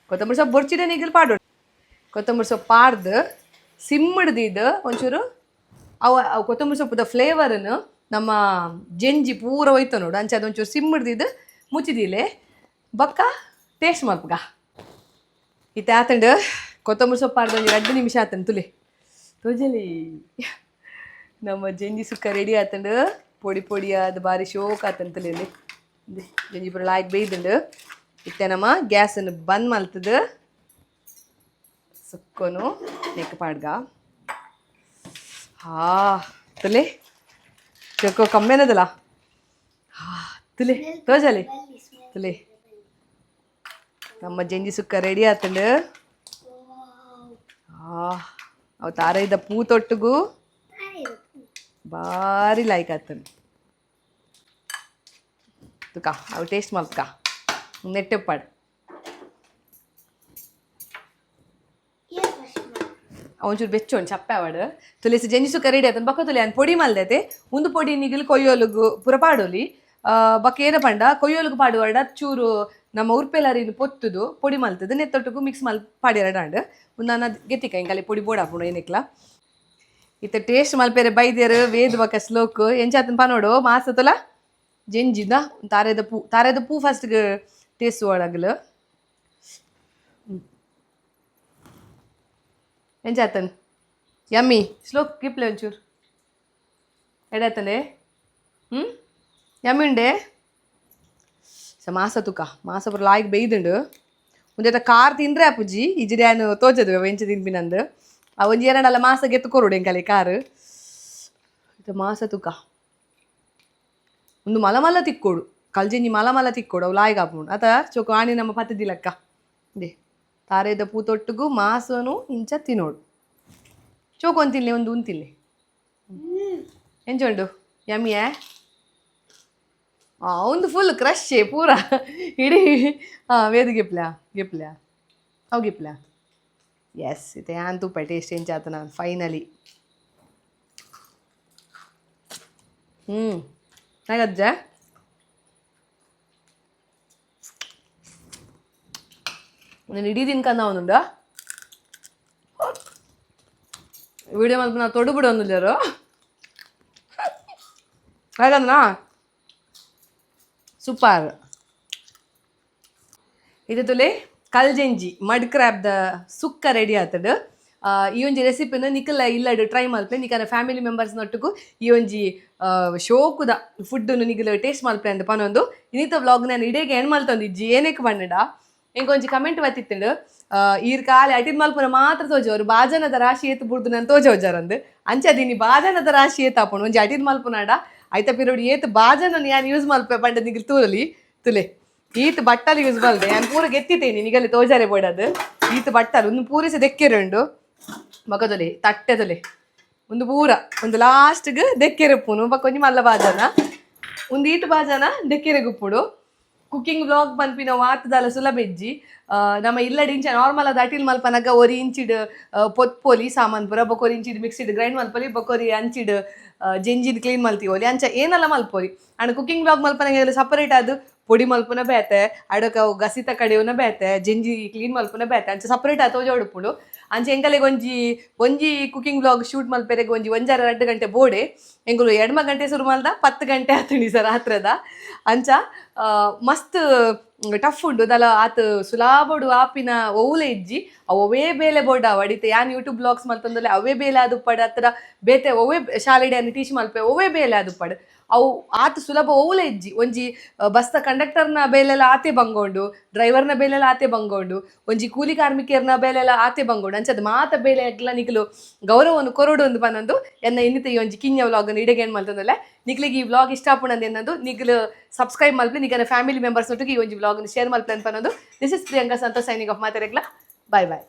ಕೊತ್ತಂಬರಿ ಸೊಪ್ಪು ಬೊರ್ಚಿಡೆ ನೀಗಲ್ ಪಾಡು. ಕೊತ್ತಂಬರಿ ಸೊಪ್ಪು ಪಾಡ್ದು ಸಿಮ್ಮಿಡ್ದಿದ್ದು ಒಂಚೂರು ಅವ ಅವು ಕೊತ್ತಂಬರಿ ಸೊಪ್ಪುದ ಫ್ಲೇವರನ್ನು ನಮ್ಮ ಜೆಂಜಿ ಪೂರ ಹೋಯ್ತು ನೋಡು. ಅಂಚೆ ಅದೊಂಚೂರು ಸಿಮ್ಮಿಡ್ದಿದ್ದು ಮುಚ್ಚಿದಿಲೆ. ಬಕ್ಕ ಟೇಸ್ಟ್ ಮಲ್ಪಗ. ಇತ್ತೆ ಆತಂಡು. ಕೊತ್ತಂಬರಿ ಸೊಪ್ಪು ಪಾಡ್ದು ಒಂಜಿ 2 ನಿಮಿಷ ಆತಂಡು. ತುಲೆ ತೋಜಲಿ, ನಮ್ಮ ಜೆಂಜಿ ಸುಕ್ಕ ರೆಡಿ ಆತಂಡು. ಪೊಡಿ ಪೊಡಿ ಆದ್ ಬಾರಿ ಶೋಕ್ ಆತಂಡು. ತುಲೆಯಲ್ಲಿ ಜೆಂಜಿ ಪೂರ ಲಾಯ್ಕ್ ಬೇಯ್ದುಂಡು. ಇತ್ತೆ ನಮ್ಮ ಗ್ಯಾಸನ್ನು ಬಂದ್ ಮಲ್ತದು ಸುಕ್ಕೊನು ನೆಕ್ ಪಾಡ್ಗ. ಹಾ ತುಲೆ ಚೊಕ್ಕೋ ಕಮ್ಮೆನದಲ್ಲ. ಹಾ ತುಲೆ ತೋಜಲಿ. ತುಲೆ ನಮ್ಮ ಜಂಜಿ ಸುಕ್ಕ ರೆಡಿ ಆತಂಡು. ಆ ಅವು ತಾರೈದ ಪೂ ತೊಟ್ಟುಗು ಭಾರಿ ಲೈಕ್ ಆತಂಡು. ತುಕ ಅವು ಟೇಸ್ಟ್ ಮಲ್ತ್ಕ ನೆಟ್ಟೆಪ್ಪಾಡು. ಒಂಚೂರು ಬೆಚ್ಚ ಒಂಚು ಚಪ್ಪೆ ಆವಡ್. ತುಲಸಿ ಜಂಜಿ ಸುಕ್ಕ ರೆಡಿ ಆತನ. ಬೊಕ್ಕ ತುಲೆ ಪೊಡಿ ಮಲ್ದೈತೆ. ಒಂದು ಪೊಡಿ ನಿಗಿಲ್ ಕೊಯ್ಯೋಲುಗು ಪೂರ ಪಾಡೋಲಿ. ಬೊಕ್ಕ ಏನ ಪಂಡ, ಕೊಯ್ಯೋಲುಗು ಪಾಡುವಾಡ ಚೂರು ನಮ್ಮ ಉರ್ಪೆಲಾರಿನ ಪೊತ್ತುದು ಪೊಡಿ ಮಲ್ತದು ನೆತ್ತೊಟ್ಟುಗು ಮಿಕ್ಸ್ ಮಲ್ ಪಾಡ್ಯಾರ. ಉಂದು ನಾನು ಗೆತ್ತಿಕ ಇಂಕಲೆ ಪೊಡಿ ಬೋಡಾಪುಂಡು ಏನಕ್ಲ. ಇತ್ತೆ ಟೇಸ್ಟ್ ಮಲ್ಪೆರೆ ಬೈದೇರು ವೇದ್ ಬೊಕ್ಕ ಸ್ಲೋಕ್. ಎಂಚಾತನ್ ಪನೋಡು. ಮಾಸ ತುಲ ಜೆಂಜಿದ ತಾರೆದ ಪೂ, ತಾರೆದ ಪೂ ಫಸ್ಟ್ ಟೇಸ್ಟ್ ಒಳಗಲು. ಎಂಚಾತನ್? ಯಮ್ಮಿ. ಸ್ಲೋಕ್ ಗಿಪ್ಲೆ ಒಂಚೂರು. ಎಡಾತಂಡೆ? ಹ್ಞೂ, ಯಮ್ಮಿ ಉಂಡೆ. ಸೊ ಮಾಸ ತುಕ, ಮಾಸ ಪೂರ ಲಾಯ್ಕ್ ಬೇಯ್ದುಂಡು. ಒಂಜೆತ ಕಾರ್ ತಿಂದ್ರೆ ಅಪ್ಪುಜಿ ಇಜಿಡ್ಯಾನು ತೋಜದು ಎಂಚ ತಿನ್ಪಿನಂದು. ಆ ಒಂಜಿ ಎರಡಲ್ಲ ಮಾಸ ಗೆತ್ತು ಕೊರೊಡು ಎಂಕಲೆ ಕಾರ್. ಇದು ಮಾಸ ತುಕ. ಒಂದು ಮಲ ಮಲ್ಲ ತಿಕ್ಕೋಡು, ಕಲ್ಜೆಂಜಿ ಮಲ ಮಲ್ಲ ತಿಕ್ಕೋಡು. ಅವು ಲಾಯ್ಕ್ ಆಪುಂಡು ಅತ. ಚೊಕು ಆಣಿ ನಮ್ಮ ಪತ್ತದಿಲಕ್ಕ ಇದೆ. ತಾರೇದ ಪೂತೊಟ್ಟುಗು ಮಾಸನು ಇಂಚ ತಿನ್ನೋಡು. ಚೋಕು ಒಂದು ತಿನ್ಲೆ, ಒಂದು ಉಂತಿನ್ಲೆ. ಎಂಚ ಉಂಡು? ಯಮ್ಮಿಯೇ? ಆ ಒಂದು ಫುಲ್ ಕ್ರಶ್ ಪೂರ ಇಡೀ. ಹಾಂ ವೇದು ಗಿಪ್ಲ್ಯಾ ಗಿಪ್ಲ್ಯಾ ಅವು ಗಿಪ್ಲ್ಯಾ. ಎಸ್, ಇತ್ತೆ ಯಾನ್ ತೂಪ ಟೇಸ್ಟ್ ಎಂಚ ಆತ ನಾನು ಫೈನಲಿ. ಹ್ಞೂ ಹೇಗಜ್ಜ? ನಾನು ಇಡೀ ದಿನ ಅವನುಂಡ ವಿಡಿಯೋ ಮಲ್ಪ ನಾವು ತೊಡು ಬಿಡು ಒಂದಿಲ್ಲಾರು. ಹೇಗಂದ್ನಾ? ಸೂಪರ್. ಇದು ತುಲೆ ಕಲ್ಜೆಂಜಿ ಮಡ್ ಕ್ರ್ಯಾಬ್ದ ಸುಕ್ಕ ರೆಡಿ ಆತಡ್. ಈ ಒಂಜಿ ರೆಸಿಪಿನ ನಿಕಲ ಇಲ್ಲಡ್ ಟ್ರೈ ಮಲ್ಪೆ. ನಿಕಲ ಫ್ಯಾಮಿಲಿ ಮೆಂಬರ್ಸ್ ನೊಟ್ಟುಗು ಈ ಒಂಜಿ ಶೋಕುದ ಫುಡ್ಡು ನಿಗಲ ಟೇಸ್ಟ್ ಮಲ್ಪೆ ಅಂದ್ ಪನೊಂದು ಇನ್ನಿತ ವ್ಲಾಗ್ ನಾನು ಇಡೀ ಎಂಡ್ ಮಲ್ತೊಂದಿಜ್ಜಿ. ಏನಕ್ಕೆ ಪಂಡಡ ಎಂಕೊಂಜಿ ಕಮೆಂಟ್ ಬತ್ತಿತ್ತುಂಡು, ಈರ್ ಕಾಲಿ ಅಟಿನ್ ಮಲ್ಪುನ ಮಾತ್ರ ತೋಜವರು, ಬಾಜನದ ರಾಶಿ ಏತ್ ಬುಡ್ದು ನನ್ ತೋಜವಜಾರಂದು. ಅಂಚ ದಿನಿ ಬಾಜನದ ರಾಶಿ ಏತ್ ಆಪುಂಡು ಒಂಜಿ ಅಟಿನ್ ಮಲ್ಪುನಾಡ ಐತ ಪಿರೋಡ್ ಏತ್ ಬಾಜನ ಯಾನ್ ಯೂಸ್ ಮಲ್ಪೆ ಪಂಡ ನಿಗಿಲ್ ತೂರಲಿ. ತುಲೆ, ಈತ್ ಬಟ್ಟಲು ಯೂಸ್ ಮಲ್ದೆ. ಯಾನ್ ಪೂರ ಗೆತ್ತಿತೇನಿ, ನಿಗಲ್ಲಿ ತೋಜಾರೆ ಬೋಡದು. ಈತ್ ಬಟ್ಟಲು ಒಂದು ಪೂರಿಸ ದೆಕ್ಕೆರೆ ಉಂಡು. ಮಗದೊಲೆ ತಟ್ಟೆದೊಲೆ ಒಂದು ಪೂರ ಒಂದು ಲಾಸ್ಟ್ಗ್ ದೆಕ್ಕೆರೆ ಉಪ್ಪುನು. ಬೊಕ್ಕ ಒಂಜಿ ಮಲ್ಲ ಬಾಜನ, ಒಂದು ಈತ್ ಬಾಜನ ದೆಕ್ಕೆರೆ ಗುಪ್ಪುಡು. ಕುಕಿಂಗ್ ವ್ಲಾಗ್ ಪನ್ಪಿನ ವಾತದಾಲ ಸುಲಭ ಇಜ್ಜಿ. ನಮ್ಮ ಇಲ್ಲಡ್ ಇಂಚ ನಾರ್ಮಲ್ ಆದ್ ಅಟಿಲ್ ಮಲ್ಪನಗ ಒರಿ ಇಂಚಿಡ್ ಪೊತ್ಪೊಲಿ ಸಾಮಾನ್ ಪೂರ, ಬೊಕ ಒರಿ ಇಂಚಿಡ್ ಮಿಕ್ಸಿಡ್ ಗ್ರೈಂಡ್ ಮಲ್ಪೊಲಿ, ಬೊಕ ಒರಿ ಅಂಚಿಡ್ ಜೆಂಜಿನ್ ಕ್ಲೀನ್ ಮಲ್ತಿವೊಲಿ, ಅಂಚ ಏನಲ್ಲ ಮಲ್ಪೊಲಿ. ಆಂಡ ಕುಕಿಂಗ್ ವ್ಲಾಗ್ ಮಲ್ಪನಗ ಸಪರೇಟ್ ಆದ್ ಪೊಡಿ ಮಲ್ಪುನ ಬೇತೆ, ಅಡಕ ಅವು ಗಸಿತ ಕಡೆಯುನ ಬೇತೆ, ಜೆಂಜಿ ಕ್ಲೀನ್ ಮಲ್ಪುನ ಬೇತೆ, ಅಂಚ ಸಪರೇಟ್ ಆದ್ ತೋಜೋಡುಪ್ಪುಂಡು. ಅಂಚ ಎಂಕಲೆಗ್ ಒಂಜಿ ಒಂಜಿ ಕುಕಿಂಗ್ ವ್ಲಾಗ್ ಶೂಟ್ ಮಲ್ಪೆರೆಗ್ ಒಂಜಿ ಒಂಜಾರ 2 ಗಂಟೆ ಬೋಡೆ. ಎಂಕುಲು 2 ಗಂಟೆ ಶುರು ಮಲ್ದ, 10 ಗಂಟೆ ಆತುಂಡು ಸರ್ ರಾತ್ರೆದ. ಅಂಚ ಮಸ್ತ್ ಟಫ್ ಉಂಡು ದಲ. ಆತ್ ಸುಲಾಭಡು ಆಪಿನ ಒವ್ಲೆ ಇಜ್ಜಿ. ಅವು ಒವ್ವೇ ಬೇಲೆ ಬೋಡ ಅಡಿತೆ ಯಾನ್ ಯೂಟ್ಯೂಬ್ ವ್ಲಾಗ್ಸ್ ಮಲ್ತೊಂದುಲ್ಲೆ, ಅವೇ ಬೇಲೆ ಆದುಪ್ಪಡ್ ಅತ್ತರ ಬೇತೆ ಒವ್ವೇ ಶಾಲೆಡ್ ಯಾನ್ ಟೀಚ್ ಮಲ್ಪೆ ಒವ್ವೇ ಬೇಲೆ ಆದುಪ್ಪಡ್, ಅವು ಆತ್ ಸುಲಭ ಒವ್ಲೆ ಇಜ್ಜಿ. ಒಂಜಿ ಬಸ್ದ ಕಂಡಕ್ಟರ್ನ ಬೇಲೆಲ ಆತೆ ಬಂಗೋಂಡು, ಡ್ರೈವರ್ನ ಬೇಲೆಲ ಆತೆ ಬಂಗೋಂಡು, ಒಂಜಿ ಕೂಲಿ ಕಾರ್ಮಿಕರ್ನ ಬೇಲೆಲ ಆತೆ ಬಂಗೋಂಡು. ಅಂಚದ ಮಾತ ಬೇಲೆ ನಿಕುಲು ಗೌರವವನ್ನು ಕೊರೊಡು ಅಂದ್ ಪನೊಂದು ಎನ್ನ ಇನ್ನಿತ ಈ ಒಂಜಿ ಕಿನ್ಯ ವ್ಲಾಗ್ ಇಡೆಗೆ ಏನ್ ಮಲ್ತೊಂದುಲ್ಲೆ. ನಿಕ್ಲೆಗ್ ಈ ವ್ಲಾಗ್ ಇಷ್ಟ ಆಪುಂಡು ಎನ್ನದು ನಿಕ್ಲು ಸಬ್ಸ್ಕ್ರೈಬ್ ಮಲ್ಪಿ, ನಿಗನ ಫ್ಯಾಮಿಲಿ ಮೆಂಬರ್ಸ್ ಒಟ್ಟಿಗೆ ಈ ಒಂಜಿ ವ್ಲಾಗ್ ಶೇರ್ ಮಲ್ಪಿ ಪನೊಂದು, this is Priyanka Santosh signing off. ಮಾತೆರೆಗ್ಲ bye bye.